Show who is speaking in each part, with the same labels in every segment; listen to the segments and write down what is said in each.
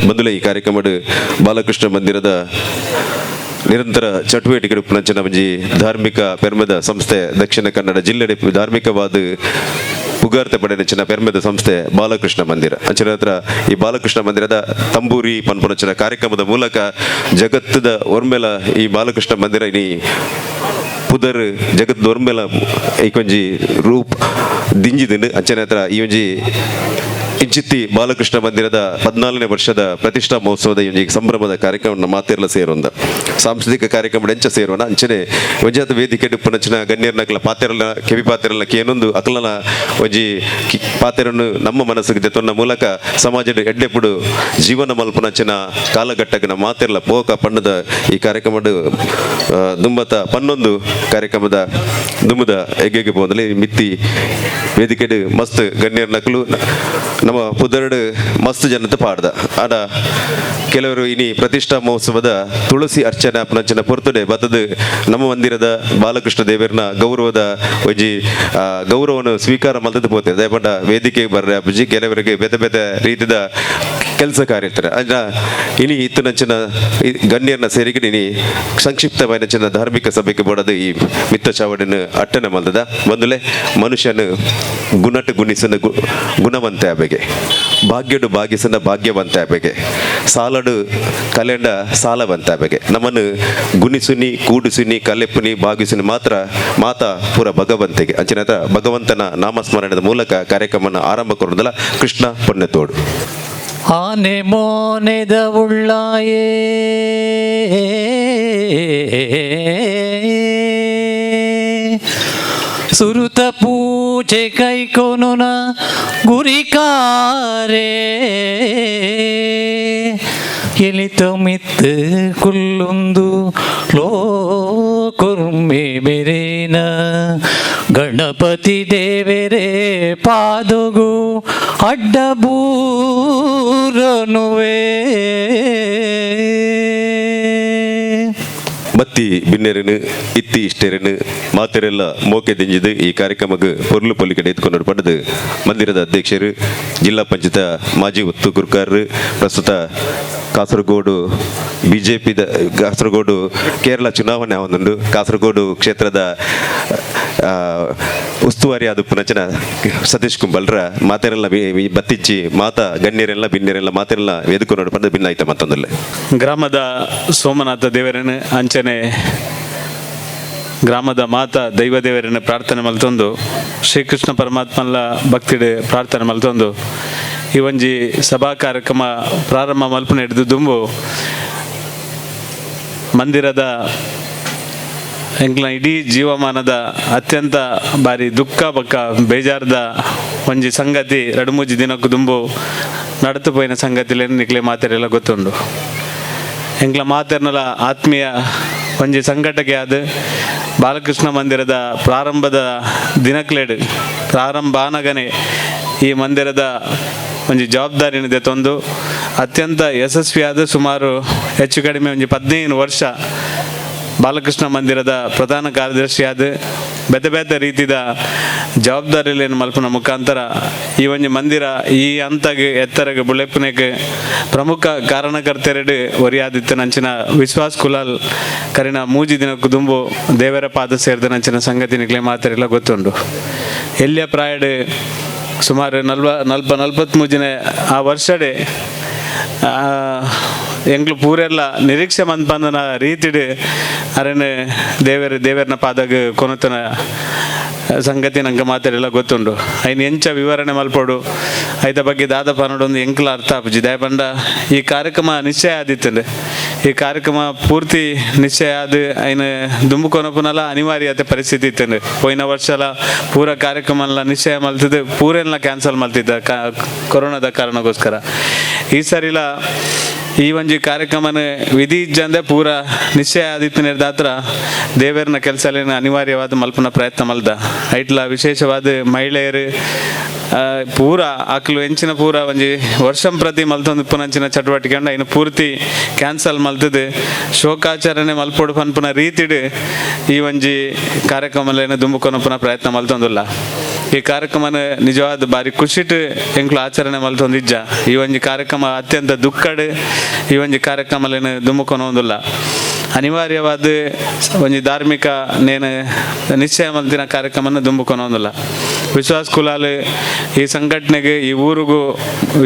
Speaker 1: ಬಂದುಲೆ ಈ ಕಾರ್ಯಕ್ರಮಡ್ ಬಾಲಕೃಷ್ಣ ಮಂದಿರದ ನಿರಂತರ ಚಟುವಟಿಕೆ ಉಪ್ಪುನಂಚಿನ ಒಂಜಿ ಧಾರ್ಮಿಕ ಪೆರ್ಮೆದ ಸಂಸ್ಥೆ, ದಕ್ಷಿಣ ಕನ್ನಡ ಜಿಲ್ಲೆ ಧಾರ್ಮಿಕವಾದ ಪುಗಾರ್ತೆ ಪಡೆನಂಚಿನ ಪೆರ್ಮೆದ ಸಂಸ್ಥೆ ಬಾಲಕೃಷ್ಣ ಮಂದಿರ. ಅಂಚಿನ ಹತ್ರ ಈ ಬಾಲಕೃಷ್ಣ ಮಂದಿರದ ತಂಬೂರಿ ಪನ್ಪುನಂಚಿನ ಕಾರ್ಯಕ್ರಮದ ಮೂಲಕ ಜಗತ್ತದ ಒರ್ಮೆಲ ಈ ಬಾಲಕೃಷ್ಣ ಮಂದಿರ ಇನಿ ಪುದರ್ ಜಗತ್ ಒರ್ಮೆಲ ಈ ಒಂಜಿ ರೂಪ್ ದಿಂಜಿದಿಂಡು. ಅಂಚನೆ ಹತ್ರ ಈ ಒಂಜಿ ಇಂಚಿತ್ತಿ ಬಾಲಕೃಷ್ಣ ಮಂದಿರದ 14ನೇ ವರ್ಷದ ಪ್ರತಿಷ್ಠಾ ಮಹೋತ್ಸವದ ಈ ಒಂಜಿ ಸಂಭ್ರಮದ ಕಾರ್ಯಕ್ರಮ ಮಾತೆರ್ಲ ಸೇರೊಂದ ಸಾಂಸ್ಕೃತಿಕ ಕಾರ್ಯಕ್ರಮ ಎಂಚ ಸೇರೋಣ. ಅಂಚನೆ ಒಂಜಾತ ವೇದಿಕೆ ಉಪ್ಪುನಂಚಿನ ಗಣ್ಯರ್ನಕಲ ಪಾತೆರಲ ಕೆವಿ ಪಾತೆರಲ ಕೇನೊಂದು ಅಕಲನ ಒಂಜಿ ಪಾತೆರನ್ನು ನಮ್ಮ ಮನಸ್ಸಿಗೆ ದೆತ್ತೊನ್ನ ಮೂಲಕ ಸಮಾಜದ ಎಡ್ಡೆಪುಡು ಜೀವನ ಮಲ್ಪುನಂಚಿನ ಕಾಲಘಟ್ಟಕ್ಕೆ ನಮ್ಮ ಮಾತೆರ್ಲ ಪೋಕ ಪಣ್ಣದ ಈ ಕಾರ್ಯಕ್ರಮಡ್ ದುಂಬತ ಪನ್ನೊಂದು ಕಾರ್ಯಕ್ರಮದ ದುಂಬುದ ಎಗ್ಗೆಗೆ ಪೋಂದಲ್ಲಿ ಮಿತ್ತಿ ವೇದಿಕೆಡ್ ಮಸ್ತ್ ಗಣ್ಯರ್ ನಕಲು ನಮ್ಮ ಪುದರ್ಡ್ ಮಸ್ತ್ ಜನತೆ ಪಾಡ್ದ. ಆಡ ಕೆಲವರು ಇನಿ ಪ್ರತಿಷ್ಠಾ ಮಹೋತ್ಸವದ ತುಳಸಿ ಅರ್ಚನೆ ಪುನಂಚಿನ ಪೊರ್ತುಡೆ ಬತ್ತದ ನಮ್ಮ ಮಂದಿರದ ಬಾಲಕೃಷ್ಣ ದೇವರನ ಗೌರವದ ಒಂಜಿ ಗೌರವವನ್ನು ಸ್ವೀಕಾರ ಮಲ್ತದ ಪೋತೆ. ದಯಪಂಡ ವೇದಿಕೆ ಬರ್ರೆ ಅಪ್ಪುಜಿ. ಕೆಲವರಿಗೆ ಬೇತೆ ಬೇತೆ ರೀತಿದ ಕೆಲಸ ಕಾರ್ಯ ಇರ್ತಾರೆ. ಅಂಚ ಇನಿ ಇತ್ತನಂಚಿನ ಈ ಗಣ್ಯರ್ನ ಸೇರಿಗೆ ಇನಿ ಸಂಕ್ಷಿಪ್ತವಾಯಿನಂಚಿನ ಧಾರ್ಮಿಕ ಸಭೆಗೆ ಬೋಡದು ಈ ಮಿತ್ತ ಚಾವಡಿನ ಅಟ್ಟನೆ ಮಲ್ದದ. ಬಂದುಲೆ ಮನುಷ್ಯನು ಗುಣಟ್ ಗುಣಿಸನ ಗುಣವಂತೆ ಆಬೆಗೆ, ಭಾಗ್ಯಡು ಭಾಗಿಸನ ಭಾಗ್ಯವಂತೆ ಆಬೆಗೆ, ಸಾಲಡು ಕಲೆಂಡ ಸಾಲವಂತೆ ಆಬೆಗೆ. ನಮ್ಮನ್ನು ಗುಣಿಸುನಿ, ಕೂಡಿಸುನಿ, ಕಲೆಪುನಿ, ಭಾಗಿಸುನಿ ಮಾತ್ರ ಮಾತಾ ಪೂರ ಭಗವಂತಿಗೆ. ಅಂಚಿನ ಭಗವಂತನ ನಾಮಸ್ಮರಣದ ಮೂಲಕ ಕಾರ್ಯಕ್ರಮನ ಆರಂಭ ಕೊಡುವುದಲ್ಲ. ಕೃಷ್ಣ ಪೊನ್ನೆತೋಡು.
Speaker 2: ಆನೆ ಮೋನೆದ ಉಳ್ಳಾಯೇ, ಸುರುತ ಪೂಜೆ ಕೈಕೊನುನ ಗುರಿಕಾರೆ, ಎಲಿತ ಮಿತ್ತು ಕುಲ್ಲುಂದು ಲೋಕೊರ್ಮೆ ಮೆರೇನ ಗಣಪತಿ ದೇವರೇ ಪಾದಗು ಅಡ್ಡಬೂರನುವೇ.
Speaker 1: ಬತ್ತಿ ಬಿನ್ನೆರನು, ಇತ್ತಿ ಇಷ್ಟೆರನು ಮಾತೆರೆಲ್ಲ ಮೋಕೆ ದಿಂಜಿದು ಈ ಕಾರ್ಯಕ್ರಮಕ್ಕೆ ಪೊರ್ಲು ಪೊಲಿಕಡೆ ಎತ್ಕೊಂಡು ಪಡೆದು ಮಂದಿರದ ಅಧ್ಯಕ್ಷರು, ಜಿಲ್ಲಾ ಪಂಚಾಯತ್ ಮಾಜಿ ಒತ್ತು ಗುರ್ಕಾರರು, ಪ್ರಸ್ತುತ ಕಾಸರಗೋಡು ಬಿಜೆಪಿದ ಕಾಸರಗೋಡು ಕೇರಳ ಚುನಾವಣೆ ಒಂದುಂಡು, ಕಾಸರಗೋಡು ಕ್ಷೇತ್ರದ ಉಸ್ತುವಾರಿ ಆದ ಪುನಚನ ಸತೀಶ್ ಕುಂಬಲ್ರ ಮಾತೆರೆಲ್ಲ ಬತ್ತಿಚ್ಚಿ ಮಾತಾ ಗಣ್ಯರೆಲ್ಲ ಬಿನ್ನೆರೆಲ್ಲ ಮಾತೆರೆಲ್ಲ ಎದುಕೊಂಡು ಪಡೆದು ಭಿನ್ನಾಯ್ತ ಮತ್ತೊಂದಲ್ಲೇ.
Speaker 3: ಗ್ರಾಮದ ಸೋಮನಾಥ ದೇವರನ್ನು, ಅಂಚನೆ ಗ್ರಾಮದ ಮಾತಾ ದೈವ ದೇವರನ್ನು ಪ್ರಾರ್ಥನೆ ಮಲ್ತೊಂದು, ಶ್ರೀಕೃಷ್ಣ ಪರಮಾತ್ಮಲ್ಲ ಭಕ್ತಿಡೆ ಪ್ರಾರ್ಥನೆ ಮಲ್ತೊಂದು ಈ ಒಂಜಿ ಸಭಾ ಕಾರ್ಯಕ್ರಮ ಪ್ರಾರಂಭ ಮಲ್ಪನೆ ಹಿಡಿದು ದುಂಬು ಮಂದಿರದ ಎಂಕ್ಲ ಇಡೀ ಜೀವಮಾನದ ಅತ್ಯಂತ ಬಾರಿ ದುಃಖ ಬಕ್ಕ ಬೇಜಾರದ ಒಂಜಿ ಸಂಗತಿ, 2-3 ದಿನಕ್ಕೂ ದುಂಬು ನಡತು ಪೋಯಿನ ಸಂಗತಿಲೇನು ನಿಕ್ಲೆ ಮಾತೆರೆಲ್ಲ ಗೊತ್ತುಂಡು. ಎಂಕ್ಲ ಮಾತೆರ್ನಲ ಆತ್ಮೀಯ ಒಂಜಿ ಸಂಘಟಕೆ ಆದ ಬಾಲಕೃಷ್ಣ ಮಂದಿರದ ಪ್ರಾರಂಭದ ದಿನಕ್ಲೇಡು ಪ್ರಾರಂಭ ಆನಗನೆ ಈ ಮಂದಿರದ ಒಂಜಿ ಜವಾಬ್ದಾರಿನಿದೆ ತಂದು ಅತ್ಯಂತ ಯಶಸ್ವಿಯಾದ ಸುಮಾರು ಹೆಚ್ಚು ಕಡಿಮೆ ಒಂಜಿ 15 ವರ್ಷ ಬಾಲಕೃಷ್ಣ ಮಂದಿರದ ಪ್ರಧಾನ ಕಾರ್ಯದರ್ಶಿಯಾದ ಬೇತೆ ಬೇತೆ ರೀತಿದ ಜವಾಬ್ದಾರಿಲೇನು ಮಲ್ಪನ ಮುಖಾಂತರ ಈ ಒಂಜಿ ಮಂದಿರ ಈ ಹಂತಗೆ ಎತ್ತರಗೆ ಬುಳೆಪುನೆಗೆ ಪ್ರಮುಖ ಕಾರಣಕರ್ತೆರಡು ಒರಿಯಾದಿತ್ತ ನಂಚಿನ ವಿಶ್ವಾಸ್ ಕುಲಾಲ್ ಕರಿನ 3 ದಿನಕ್ಕೂ ದುಂಬು ದೇವರ ಪಾದ ಸೇರಿದ ನಂಚಿನ ಸಂಗತಿ ನಿಕ್ಲೆ ಮಾತೆರೆಲ್ಲ ಗೊತ್ತುಂಡು. ಎಲ್ಲಿಯ ಪ್ರಾಯಡ್ ಸುಮಾರು 43ನೇ ಆ ವರ್ಷಡೆ ಎಂಗ್ಲು ಪೂರೆಲ್ಲ ನಿರೀಕ್ಷೆ ಮನ್ಪಂದನ ರೀತಿಡ್ ಅರೆನ ದೇವರ ದೇವರನ ಪಾದಗ ಕೊನತನ ಸಂಗತಿ ನಂಗೆ ಮಾತೆರೆಲ್ಲ ಗೊತ್ತುಂಡು. ಐನ್ ಎಂಚ ವಿವರಣೆ ಮಲ್ಪೊಡು, ಐತ ಬಗ್ಗೆ ದಾದ ಪನೊಡೊಂದು ಎಂಕ್ಲ ಅರ್ಥ ಆಪುಜಿ. ದಾಯೆ ಈ ಕಾರ್ಯಕ್ರಮ ನಿಶ್ಚಯ ಆದಿತ್ತಂಡೆ, ಈ ಕಾರ್ಯಕ್ರಮ ಪೂರ್ತಿ ನಿಶ್ಚಯ ಆದ್ ಐನ್ ದುಂಬು ಕೊನಪುನಲ ಅನಿವಾರ್ಯತೆ ಪರಿಸ್ಥಿತಿ ಇತ್ತಂಡೆ. ಪೋಯಿನ ವರ್ಷಲ ಪೂರ ಕಾರ್ಯಕ್ರಮ ಎಲ್ಲ ನಿಶ್ಚಯ ಮಲ್ತಿದ್ದು ಪೂರೆಲ್ಲ ಕ್ಯಾನ್ಸಲ್ ಮಲ್ತಿದ್ದ ಕೊರೋನಾದ ಕಾರಣಕ್ಕೋಸ್ಕರ. ಈ ಸರಿಲ ಈ ಒಂಜಿ ಕಾರ್ಯಕ್ರಮನ ವಿಧಿ ಇಜ್ಜಂದೆ ಪೂರ ನಿಶ್ಚಯ ಆದಿತ್ತು ದಾತ್ರ ದೇವರನ ಕೆಲಸ ಅನಿವಾರ್ಯವಾದ ಮಲ್ಪನ ಪ್ರಯತ್ನ ಮಲ್ದ. ಐಟ್ಲ ವಿಶೇಷವಾದ ಮಹಿಳೆಯರು ಪೂರ ಅಕ್ಲು ಎಂಚಿನ ಪೂರ ಒಂಜಿ ವರ್ಷಂ ಪ್ರತಿ ಮಲ್ತೊಂದು ಪುನಂಚಿನ ಚಟುವಟಿಕೆ ಉಂಡು. ಐನ ಪೂರ್ತಿ ಕ್ಯಾನ್ಸಲ್ ಮಲ್ತದು ಶೋಕಾಚರಣೆ ಮಲ್ಪೊಡು ಪನ್ಪುನ ರೀತಿಡ್ ಈ ಒಂಜಿ ಕಾರ್ಯಕ್ರಮಲೇನ ದುಂಬುಕೊನಪುನ ಪ್ರಯತ್ನ ಮಲ್ತೊಂದುಲ್ಲ. ಈ ಕಾರ್ಯಕ್ರಮನ ನಿಜವಾದ ಬಾರಿ ಖುಷಿಟ್ ಎಂಕ್ಲು ಆಚರಣೆ ಮಲ್ತೊಂದಿಜ್ಜ. ಈ ಒಂಜಿ ಕಾರ್ಯಕ್ರಮ ಅತ್ಯಂತ ದುಃಖಡ್ ಈ ಒಂಜಿ ಕಾರ್ಯಕ್ರಮಲೇನ ದುಂಬುಕೊನೊಂದುಲ್ಲ. ಅನಿವಾರ್ಯವಾದ ಒಂಜಿ ಧಾರ್ಮಿಕ ನೇನು ನಿಶ್ಚಯ ಮಲ್ತಿನ ಕಾರ್ಯಕ್ರಮನ ದುಂಬುಕೊನೊಂದುಲ್ಲ. ವಿಶ್ವಾಸ್ ಕುಲಾಲ್ ಈ ಸಂಘಟನೆಗೆ ಈ ಊರಿಗೂ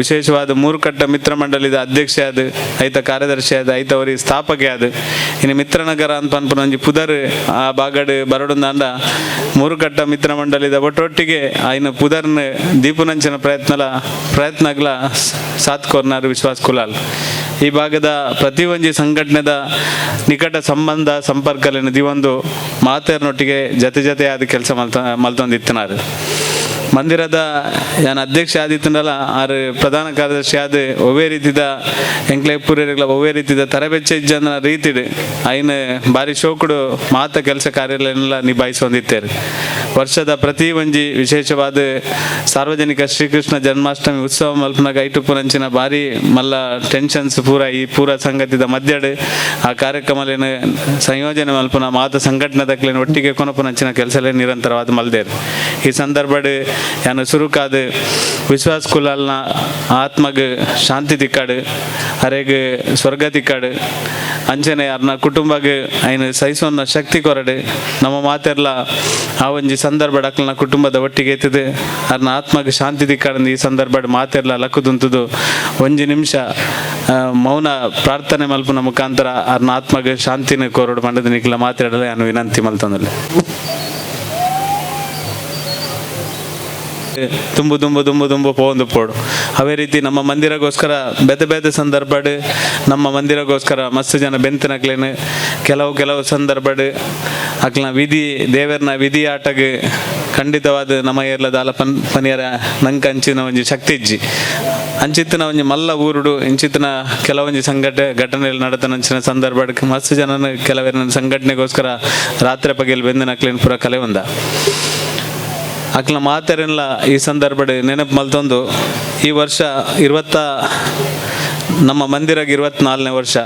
Speaker 3: ವಿಶೇಷವಾದ ಮೂರುಕಟ್ಟ ಮಿತ್ರ ಮಂಡಳಿದ ಅಧ್ಯಕ್ಷ ಆದ, ಐತ ಕಾರ್ಯದರ್ಶಿ ಆದ, ಐತ ಅವರಿ ಸ್ಥಾಪಕೆ ಆದ, ಇನ್ನು ಮಿತ್ರನಗರ ಅಂತ ಪನ್ಪುನ ಒಂಜಿ ಪುದರ್ ಆ ಬಾಗಡ್ ಬರಡುಂದಾಂಡ ಮೂರುಕಟ್ಟ ಮಿತ್ರ ಮಂಡಳಿದ ಒಟ್ಟೊಟ್ಟಿಗೆ ಆಯ್ನ ಪುದರ್ನ ದೀಪುನಂಚಿನ ಪ್ರಯತ್ನಗ್ಲ ಸಾಥ್ ಕೊರ್ನಾರು ವಿಶ್ವಾಸ್ ಕುಲಾಲ್. ಈ ಭಾಗದ ಪ್ರತಿ ಒಂಜಿ ಸಂಘಟನೆದ ನಿಕಟ ಸಂಬಂಧ ಸಂಪರ್ಕಲೇನು ದಿವೊಂದು ಮಾತೆರ್ನೊಟ್ಟಿಗೆ ಜತೆ ಜತೆಯಾದ ಕೆಲಸ ಮಲ್ತೊಂದಿತ್ತನಾರು. ಮಂದಿರದ ಯಾನ್ ಅಧ್ಯಕ್ಷ ಆದಿತ್ತನಲ್ಲ, ಆರು ಪ್ರಧಾನ ಕಾರ್ಯದರ್ಶಿ ಆದ ಒವ್ವೇ ರೀತಿದ ಎಂಕ್ಲೆ ಪೂರೇರಿಗ್ಲ ಒವ್ವೇ ರೀತಿದ ತರಬೆಚ್ಚ ಇಜ್ಜಂದನ ರೀತಿಡ್ ಐನ ಬಾರಿ ಶೋಕುಡು ಮಾತ ಕೆಲಸ ಕಾರ್ಯಗಳನ್ನೆಲ್ಲ ನಿಭಾಯಿಸೊಂದಿತ್ತೇರು. ವರ್ಷದ ಪ್ರತಿ ಒಂಜಿ ವಿಶೇಷವಾದ ಸಾರ್ವಜನಿಕ ಶ್ರೀಕೃಷ್ಣ ಜನ್ಮಾಷ್ಟಮಿ ಉತ್ಸವ ಮಲ್ಪನಾಗ ಐಟುಪ್ಪುನಂಚಿನ ಬಾರಿ ಮಲ್ಲ ಟೆನ್ಷನ್ಸ್ ಪೂರ ಈ ಪೂರ ಸಂಗತಿದ ಮಧ್ಯಡ್ ಆ ಕಾರ್ಯಕ್ರಮಲೇನು ಸಂಯೋಜನೆ ಮಲ್ಪನ ಮಾತ ಸಂಘಟನೆದಕ್ಲೇನು ಒಟ್ಟಿಗೆ ಕೊನಪುನಂಚಿನ ಕೆಲಸಲೇ ನಿರಂತರವಾದ ಮಲ್ದೇರು. ಈ ಸಂದರ್ಭಡ್ ಯಾನು ಸುರುಕಾದ ವಿಶ್ವಾಸ್ ಕುಲಾಲ್ನ ಆತ್ಮಗ್ ಶಾಂತಿ ತಿಕ್ಕಾಡು, ಅರೆಗ್ ಸ್ವರ್ಗ ತಿಕ್ಕಾಡು, ಅಂಚನೆ ಅರ್ನ ಕುಟುಂಬಗ್ ಐನ ಸಹಿಸೋನ್ನ ಶಕ್ತಿ ಕೊರಡು. ನಮ್ಮ ಮಾತೆರ್ಲ ಆ ಒಂಜಿ ಸಂದರ್ಭ ಅಕ್ಲನ ಕುಟುಂಬದ ಒಟ್ಟಿಗೆ ಎತ್ತಿದ್ ಅರ್ನ ಆತ್ಮಗ್ ಶಾಂತಿ ತಿಕ್ಕಾಡಂದು ಈ ಸಂದರ್ಭಡ್ ಮಾತೆರ್ಲ ಲಕ್ಕುದುಂತುದು ಒಂಜಿ ನಿಮಿಷ ಮೌನ ಪ್ರಾರ್ಥನೆ ಮಲ್ಪುನ ಮುಖಾಂತರ ಅರ್ನ ಆತ್ಮಗ್ ಶಾಂತಿನ ಕೋರಡು ಪಂಡದ ನಿಕ್ಲ ಮಾತಾಡಲೆ ನಾನು ವಿನಂತಿ ಮಲ್ತಂದಲ್ಲಿ. ತುಂಬು ತುಂಬು ತುಂಬು ತುಂಬು ಪೋಂದು ಪೋಡು. ಅವೇ ರೀತಿ ನಮ್ಮ ಮಂದಿರಗೋಸ್ಕರ ಬೇತೆ ಬೇತೆ ಸಂದರ್ಭಡ್ ನಮ್ಮ ಮಂದಿರಗೋಸ್ಕರ ಮಸ್ತ್ ಜನ ಬೆಂತನಕ್ಲೇನು ಕೆಲವು ಕೆಲವು ಸಂದರ್ಭಡ್ ಅಕ್ಲನ ವಿಧಿ ದೇವರ್ನ ವಿಧಿ ಆಟಗ್ ಖಂಡಿತವಾದ ನಮ್ಮ ಏರ್ಲ ದಾಲ ಪನ್ ಪನಿಯರ ನಂಗೆ ಅಂಚಿನ ಒಂಜಿ ಶಕ್ತಿ ಇಜ್ಜಿ. ಅಂಚಿತ್ತಿನ ಒಂಜಿ ಮಲ್ಲ ಊರುಡು ಇಂಚಿತ್ತಿನ ಕೆಲವೊಂಜಿ ಸಂಘಟನೆ ಘಟನೆಗಳು ನಡತನಂಚಿನ ಸಂದರ್ಭಡ್ ಮಸ್ತ್ ಜನನ ಕೆಲವರ ಸಂಘಟನೆಗೋಸ್ಕರ ರಾತ್ರಿ ಪಗೆಲ್ ಬೆಂದನಕ್ಲೇನು ಪೂರ ಕಲೆ ಒಂದ ಅಕ್ಲ ಮಾತೆರೆನ್ಲ ಈ ಸಂದರ್ಭಡ್ ನೆನಪು ಮಲ್ತೊಂದು. ಈ ವರ್ಷ ನಮ್ಮ ಮಂದಿರಗೆ 24ನೇ ವರ್ಷ,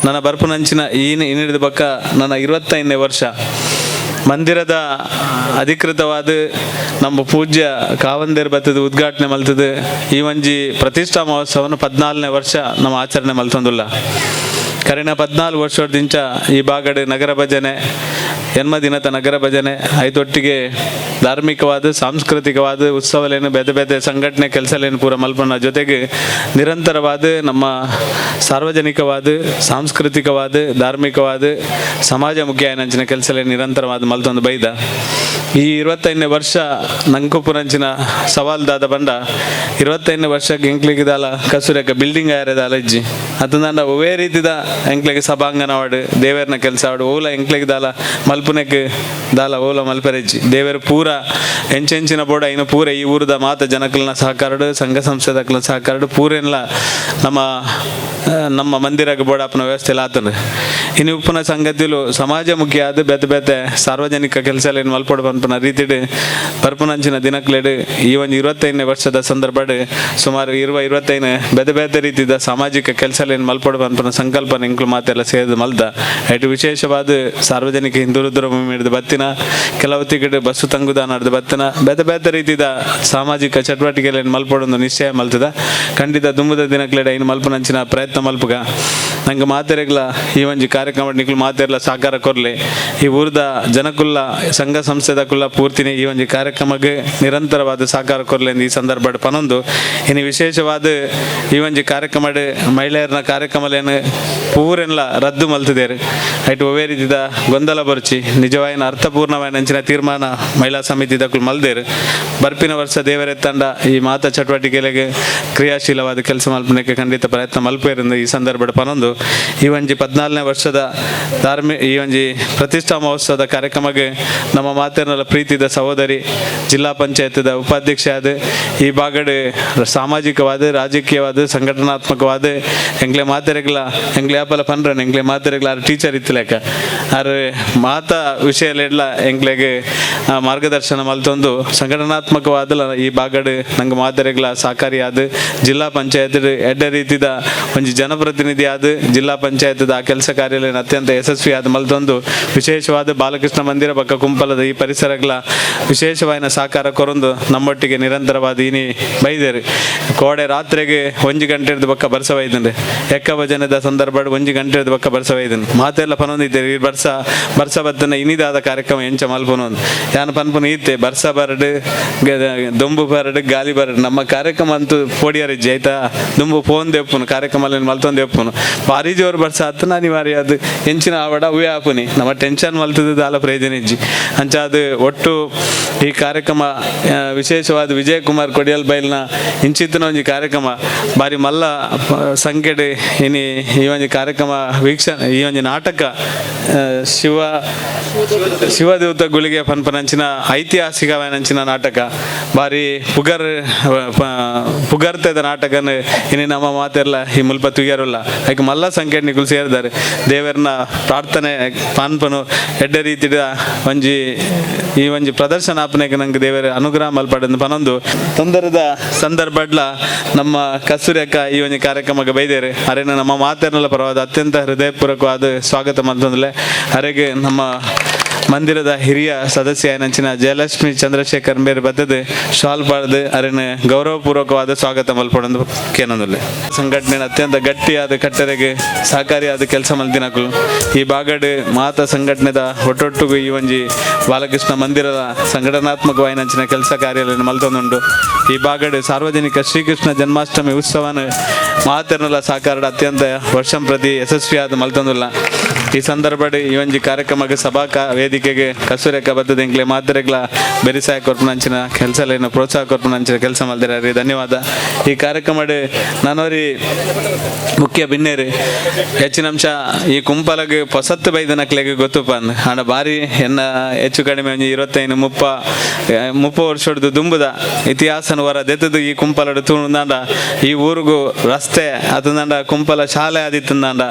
Speaker 3: ನನ್ನ ಬರ್ಪುನಂಚಿನ ಇನ್ನಿಡಿದ ಬಕ್ಕ ನನ್ನ 25ನೇ ವರ್ಷ. ಮಂದಿರದ ಅಧಿಕೃತವಾದ ನಮ್ಮ ಪೂಜ್ಯ ಕಾವಂದೇರ್ ಬತ್ತದ ಉದ್ಘಾಟನೆ ಮಲ್ತದ ಈ ಒಂಜಿ ಪ್ರತಿಷ್ಠಾ ಮಹೋತ್ಸವವನ್ನು 14ನೇ ವರ್ಷ ನಮ್ಮ ಆಚರಣೆ ಮಲ್ತೊಂದುಲ್ಲ. ಕರಿನ 14 ವರ್ಷದಿಂಚ ಈ ಬಾಗಡೆ ನಗರ ಭಜನೆ, ಜನ್ಮದಿನದ ನಗರ ಭಜನೆ ಐತೊಟ್ಟಿಗೆ ಧಾರ್ಮಿಕವಾದ ಸಾಂಸ್ಕೃತಿಕವಾದ ಉತ್ಸವಲೇನು ಬೇತೆ ಬೇತೆ ಸಂಘಟನೆ ಕೆಲಸಲೇನು ಪೂರ ಮಲ್ಪನ ಜೊತೆಗೆ ನಿರಂತರವಾದ ನಮ್ಮ ಸಾರ್ವಜನಿಕವಾದ ಸಾಂಸ್ಕೃತಿಕವಾದ ಧಾರ್ಮಿಕವಾದ ಸಮಾಜಮುಖಿ ಆಯ್ನಂಚಿನ ಕೆಲಸಲೇ ನಿರಂತರವಾದ ಮಲ್ತೊಂದು ಬೈದ. ಈ 25ನೇ ವರ್ಷ ನಂಕುಪುರಂಚಿನ ಸವಾಲ್ದಾದ ಬಂಡ 25ನೇ ವರ್ಷಕ್ಕೆ ಎಂಕ್ಲಿಗಿದಾಲ ಕಸುರಕ ಬಿಲ್ಡಿಂಗ್ ಆಯರೆದಾಲ ಇಜ್ಜಿ ಅತಂದಾಂಡ ಒವ್ವೇ ರೀತಿದ ಎಂಕ್ಲೆಗ್ ಸಭಾಂಗಣ ವಾಡು ದೇವೇರ್ನ ಕೆಲಸ ಆಡು ಓಲ ಎಂಕ್ಲೆಗ್ ದಾಲ ಮಲ್ಪುನೆಕ್ ದಾಲ ಓಲ ಮಲ್ಪೆರೆಜ್ಜಿ. ದೇವೇರ್ ಪೂರ ಎಂಚೆಂಚಿನ ಬೋಡ ಇನ್ನು ಪೂರ ಈ ಊರದ ಮಾತ ಜನಕಲ್ನ ಸಹಕಾರಡು ಸಂಘ ಸಂಸ್ಥೆದಕ್ಲನ ಸಹಕಾರಡು ಪೂರೆನ್ಲ ನಮ್ಮ ನಮ್ಮ ಮಂದಿರಕ್ಕೆ ಬೋಡಾಪನ ವ್ಯವಸ್ಥೆ ಆತನ. ಇನ್ನು ಉಪ್ಪುನ ಸಂಗತಿಲು ಸಮಾಜಮುಖಿ ಆದ ಬೇತೆ ಬೇತೆ ಸಾರ್ವಜನಿಕ ಕೆಲಸ ಮಲ್ಪೊಡು ಪನ್ಪುನ ರೀತಿಡ್ ಪರ್ಪುನಂಚಿನ ದಿನಕ್ಲೆಡ್ ಈ ಒಂದು 25ನೇ ವರ್ಷದ ಸಂದರ್ಭಡ್ ಸುಮಾರು 25 ಬೇತೆ ಬೇತೆ ರೀತಿದ ಸಾಮಾಜಿಕ ಕೆಲಸಲೇನು ಮಲ್ಪೊಡು ಪನ್ಪುನ ಸಂಕಲ್ಪನ ಎಂಕ್ಲು ಮಾತೆಲ್ಲ ಸೇರಿದ ಮಲ್ದ. ಐಟು ವಿಶೇಷವಾದ ಸಾರ್ವಜನಿಕ ಹಿಂದುರುದ್ರ ಹಿಡಿದು ಬತ್ತಿನ ಕೆಲವು ತಿಗಡ್ ಬಸ್ಸು ತಂಗುದಾನ ಹಿಡ್ದು ಬತ್ತಿನ ಬೇತೆ ಬೇತೆ ರೀತಿದ ಸಾಮಾಜಿಕ ಚಟುವಟಿಕೆಗಳನ್ನು ಮಲ್ಪೊಡೊಂದು ನಿಶ್ಚಯ ಮಲ್ತದ. ಖಂಡಿತ ದುಂಬುದ ದಿನಕ್ಲೆಡ್ ಐನು ಮಲ್ಪುನಂಚಿನ ಪ್ರಯತ್ನ ಮಲ್ಪುಗ. ನಂಗೆ ಮಾತೆರೆಗ್ಲ ಈ ಒಂಜಿ ಕಾರ್ಯಕ್ರಮ ನಿಕ್ಲು ಮಾತೆರ್ಲ ಸಹಕಾರ ಕೊರ್ಲೆ. ಈ ಊರ್ದ ಜನಕುಲ್ಲ ಸಂಘ ಸಂಸ್ಥೆದಕುಲ್ಲ ಪೂರ್ತಿನಿ ಈ ಒಂಜಿ ಕಾರ್ಯಕ್ರಮಕ್ಕೆ ನಿರಂತರವಾದ ಸಹಕಾರ ಕೊರ್ಲೆ ಈ ಸಂದರ್ಭ ಪನೊಂದು. ಇನ್ನು ವಿಶೇಷವಾದ ಈ ಒಂಜಿ ಕಾರ್ಯಕ್ರಮ ಮಹಿಳೆಯರನ ಕಾರ್ಯಕ್ರಮಲೇನು ಪೂರೆನ್ಲ ರದ್ದು ಮಲ್ತದೇರು. ಐಟ್ ಒವ್ವೇ ರೀತಿದ ಗೊಂದಲ ಬರುಚಿ ನಿಜವಾಯಿನ ಅರ್ಥಪೂರ್ಣವಾಯಿನ ಅಂಚಿನ ತೀರ್ಮಾನ ಮಹಿಳಾ ಸಮಿತಿ ದಕ್ಕಲು ಮಲ್ದೇರು. ಬರ್ಪಿನ ವರ್ಷ ದೇವರೇ ತಂಡ ಈ ಮಾತಾ ಚಟುವಟಿಕೆಗಳಿಗೆ ಕ್ರಿಯಾಶೀಲವಾದ ಕೆಲಸ ಮಲ್ಪನಕ್ಕೆ ಖಂಡಿತ ಪ್ರಯತ್ನ ಮಲ್ಪೇರಿಂದ ಈ ಸಂದರ್ಭ ಪನೊಂದು. ಈ ಒಂಜಿ 14ನೇ ವರ್ಷದ ಈ ಒಂಜಿ ಪ್ರತಿಷ್ಠಾ ಮಹೋತ್ಸವದ ಕಾರ್ಯಕ್ರಮಕ್ಕೆ ನಮ್ಮ ಮಾತೆರ್ನಲ ಪ್ರೀತಿದ ಸಹೋದರಿ ಜಿಲ್ಲಾ ಪಂಚಾಯತ್ದ ಉಪಾಧ್ಯಕ್ಷ ಆದ ಈ ಭಾಗಡ್ ಸಾಮಾಜಿಕವಾದ ರಾಜಕೀಯವಾದ ಸಂಘಟನಾತ್ಮಕವಾದ ಎಂಗ್ಲೆ ಮಾತೆರೆಗ್ಲ ಎಂಗ್ಲೆ ಆಪಲ ಪನ್ರನ್ ಎಂಗ್ಲೆ ಮಾತೆರೆಗ್ಲ ಆರ್ ಟೀಚರ್ ಇತ್ತಲೇಕ ಆರ್ ಮಾತ ಮಾತ ವಿಷಯಲೆಡ್ಲ ಎಂಕ್ಲೆಗ್ ಮಾರ್ಗದರ್ಶನ ಮಲ್ತೊಂದು ಸಂಘಟನಾತ್ಮಕವಾದಲ ಈ ಭಾಗಡ್ ನಂಗೆ ಮಾತೆರೆಗ್ಲ ಸಹಕಾರಿಯಾದ ಜಿಲ್ಲಾ ಪಂಚಾಯತ್ ಎಡ್ಡೆ ರೀತಿದ ಒಂಜಿ ಜನಪ್ರತಿನಿಧಿ ಆದ ಜಿಲ್ಲಾ ಪಂಚಾಯತ್ದ ಆ ಕೆಲಸ ಕಾರ್ಯಾಲಯ ಅತ್ಯಂತ ಯಶಸ್ವಿಯಾದ ಮಲ್ತೊಂದು ವಿಶೇಷವಾದ ಬಾಲಕೃಷ್ಣ ಮಂದಿರ ಬಕ್ಕ ಕುಂಪಲದ ಈ ಪರಿಸರಗಳ ವಿಶೇಷವಾದ ಸಹಕಾರ ಕೊರೊಂದು ನಮ್ಮೊಟ್ಟಿಗೆ ನಿರಂತರವಾದ ಇನಿ ಬೈದೇರು. ಕೋಡೆ ರಾತ್ರಿಗೆ 1 ಗಂಟೆದ ಬಕ್ಕ ಬರ್ಸ ಬೈದಂಡೆ, ಎಕ್ಕ ಭಜನೆದ ಸಂದರ್ಭ 1 ಗಂಟೆದ ಬಕ್ಕ ಬರ್ಸ ಬೈದನ್ ಮಾತೆಲ್ಲ ಪನೊಂದಿದ್ದೇವೆ. ಈ ಬರ್ಸ ಬರ್ಸ ಬತ್ತನ ಇನಿದಾದ ಕಾರ್ಯಕ್ರಮ ಎಂಚ ಮಲ್ಪನು ಯಾನ್ ಪನ್ಪುನ ಈತೆ ಬರ್ಸ ಬರಡು ದೊಂಬು ಬರಡು ಗಾಲಿ ಬರಡು ನಮ್ಮ ಕಾರ್ಯಕ್ರಮ ಅಂತೂ ಪೋಡಿಯಾರಿಜ್ಜಿ ಆಯ್ತಾ. ದುಂಬು ಫೋನ್ ದೆಪ್ಪುನು ಕಾರ್ಯಕ್ರಮ ಮಲ್ತೊಂದು ದೆಪ್ಪುನು ಭಾರಿ ಜೋರು ಬರ್ಸ ಆತನ ಅನಿವಾರ್ಯ ಅದು ಎಂಚಿನ ಆವಡ ಅವೇ ಆಪುನಿ ನಮ್ಮ ಟೆನ್ಷನ್ ಮಲ್ತದ ದಾಲ ಪ್ರಯೋಜನ ಇಜ್ಜಿ. ಅಂಚ ಅದು ಒಟ್ಟು ಈ ಕಾರ್ಯಕ್ರಮ ವಿಶೇಷವಾದ ವಿಜಯ್ ಕುಮಾರ್ ಕೊಡಿಯಲ್ ಬೈಲ್ನ ಇಂಚಿತ್ತಿನ ಒಂಜಿ ಕಾರ್ಯಕ್ರಮ ಬಾರಿ ಮಲ್ಲ ಸಂಖ್ಯೆಡ್ ಇನಿ ಈ ಒಂಜಿ ಕಾರ್ಯಕ್ರಮ ವೀಕ್ಷಣೆ ಈ ಒಂಜಿ ನಾಟಕ ಶಿವದೂತ ಗುಳಿಗೆ ಪನ್ಪನಂಚಿನ ಐತಿಹಾಸಿಕವಾಯಿನಂಚಿನ ನಾಟಕ ಬಾರಿ ಪುಗರ್ತೆದ ನಾಟಕನ ಇನಿ ನಮ್ಮ ಮಾತೆಲ್ಲ ಈ ಮುಲ್ಪ ತುಯ್ಯರುಲ್ಲ ಐಕ್ ಮಲ್ಲ ಸಂಖ್ಯೆ ನಿಕುಲು ಸೇರಿದ್ದಾರೆ. ದೇವರನ್ನ ಪ್ರಾರ್ಥನೆ ಪಾನ್ಪನು ಎಡ್ಡೆ ರೀತಿದ ಒಂಜಿ ಈ ಒಂಜಿ ಪ್ರದರ್ಶನ ಆಪನೆಗೆ ನಂಗೆ ದೇವರ ಅನುಗ್ರಹ ಮಲ್ಪಡಂದು ಪನೊಂದು ತೊಂದರೆದ ಸಂದರ್ಭಡ್ಲ ನಮ್ಮ ಕಸ್ತೂರಿ ಅಕ್ಕ ಈ ಒಂಜಿ ಕಾರ್ಯಕ್ರಮಕ್ಕೆ ಬೈದೇರು. ಅರೆನ ನಮ್ಮ ಮಾತೆರ್ನಲ ಪರವಾದ ಅತ್ಯಂತ ಹೃದಯಪೂರ್ವಕವಾದ ಸ್ವಾಗತ ಮಲ್ತೊಂದುಲ್ಲೆ. ಅರೆಗೆ ನಮ್ಮ ಮಂದಿರದ ಹಿರಿಯ ಸದಸ್ಯ ನಂಚಿನ ಜಯಲಕ್ಷ್ಮಿ ಚಂದ್ರಶೇಖರ್ ಮೇರ್ ಬತ್ತದು ಶಾಲ್ ಪಾಡ್ದು ಅರೆನ ಗೌರವಪೂರ್ವಕವಾದ ಸ್ವಾಗತ ಮಲ್ಪಡೊಂದು ಕೇನೊಂದುಲ್ಲೆ. ಸಂಘಟನೆ ಅತ್ಯಂತ ಗಟ್ಟಿಯಾದ ಕಟ್ಟರೆಗೆ ಸಹಕಾರಿಯಾದ ಕೆಲಸ ಮಲ್ತಿನಕುಲು ಈ ಭಾಗಡ್ ಮಾತ ಸಂಘಟನೆದ ಒಟ್ಟೊಟ್ಟುಗು ಈ ಒಂಜಿ ಬಾಲಕೃಷ್ಣ ಮಂದಿರದ ಸಂಘಟನಾತ್ಮಕವಾಯಿನಂಚಿನ ಕೆಲಸ ಕಾರ್ಯಾಲಯ ಮಲ್ತೊಂದುಂಡು. ಈ ಭಾಗಡ್ ಸಾರ್ವಜನಿಕ ಶ್ರೀಕೃಷ್ಣ ಜನ್ಮಾಷ್ಟಮಿ ಉತ್ಸವನ ಮಾತೆರ್ನಲ ಸಹಕಾರ ಅತ್ಯಂತ ವರ್ಷಂ ಪ್ರತಿ ಯಶಸ್ವಿಯಾದ ಮಲ್ತೊಂದುಲ್ಲ. ಈ ಸಂದರ್ಭಡ್ ಈ ಒಂಜಿ ಕಾರ್ಯಕ್ರಮಕ್ಕೆ ಸಭಾ ವೇದಿಕೆಗೆ ಕಸ್ತೂರಕ್ಕ ಬತ್ತದ ಎಂಕ್ಲೆ ಮಾತೆರೆಗ್ಲ ಬೆರಿಸಾಯ ಕೊರ್ಪುನಂಚಿನ ಕೆಲಸ ಪ್ರೋತ್ಸಾಹ ಕೊರ್ಪುನಂಚಿನ ಕೆಲಸ ಮಲ್ದಿರ ಧನ್ಯವಾದ. ಈ ಕಾರ್ಯಕ್ರಮಡ್ ನಾನೋರಿ ಮುಖ್ಯ ಬಿನ್ನೇರು ಹೆಚ್ಚಿನ ಅಂಶ ಈ ಕುಂಪಲಗ್ ಪೊಸತ್ತು ಬೈದನಕ್ಲೆಗ್ ಗೊತ್ತುಪ ಆಂಡ ಬಾರಿ ಎನ್ನ ಹೆಚ್ಚು ಕಡಿಮೆ ಒಂಜಿ 25 30 ವರ್ಷಡ್ದು ದುಂಬುದ ಇತಿಹಾಸನ ವರ ದೆತ್ತದು ಈ ಕುಂಪಲಡು ತೂಂದಾಂಡ ಈ ಊರುಗು ರಸ್ತೆ ಅತಂದಾಂಡ ಕುಂಪಲ ಶಾಲೆ ಆದಿತ್ತಂದಾಂಡ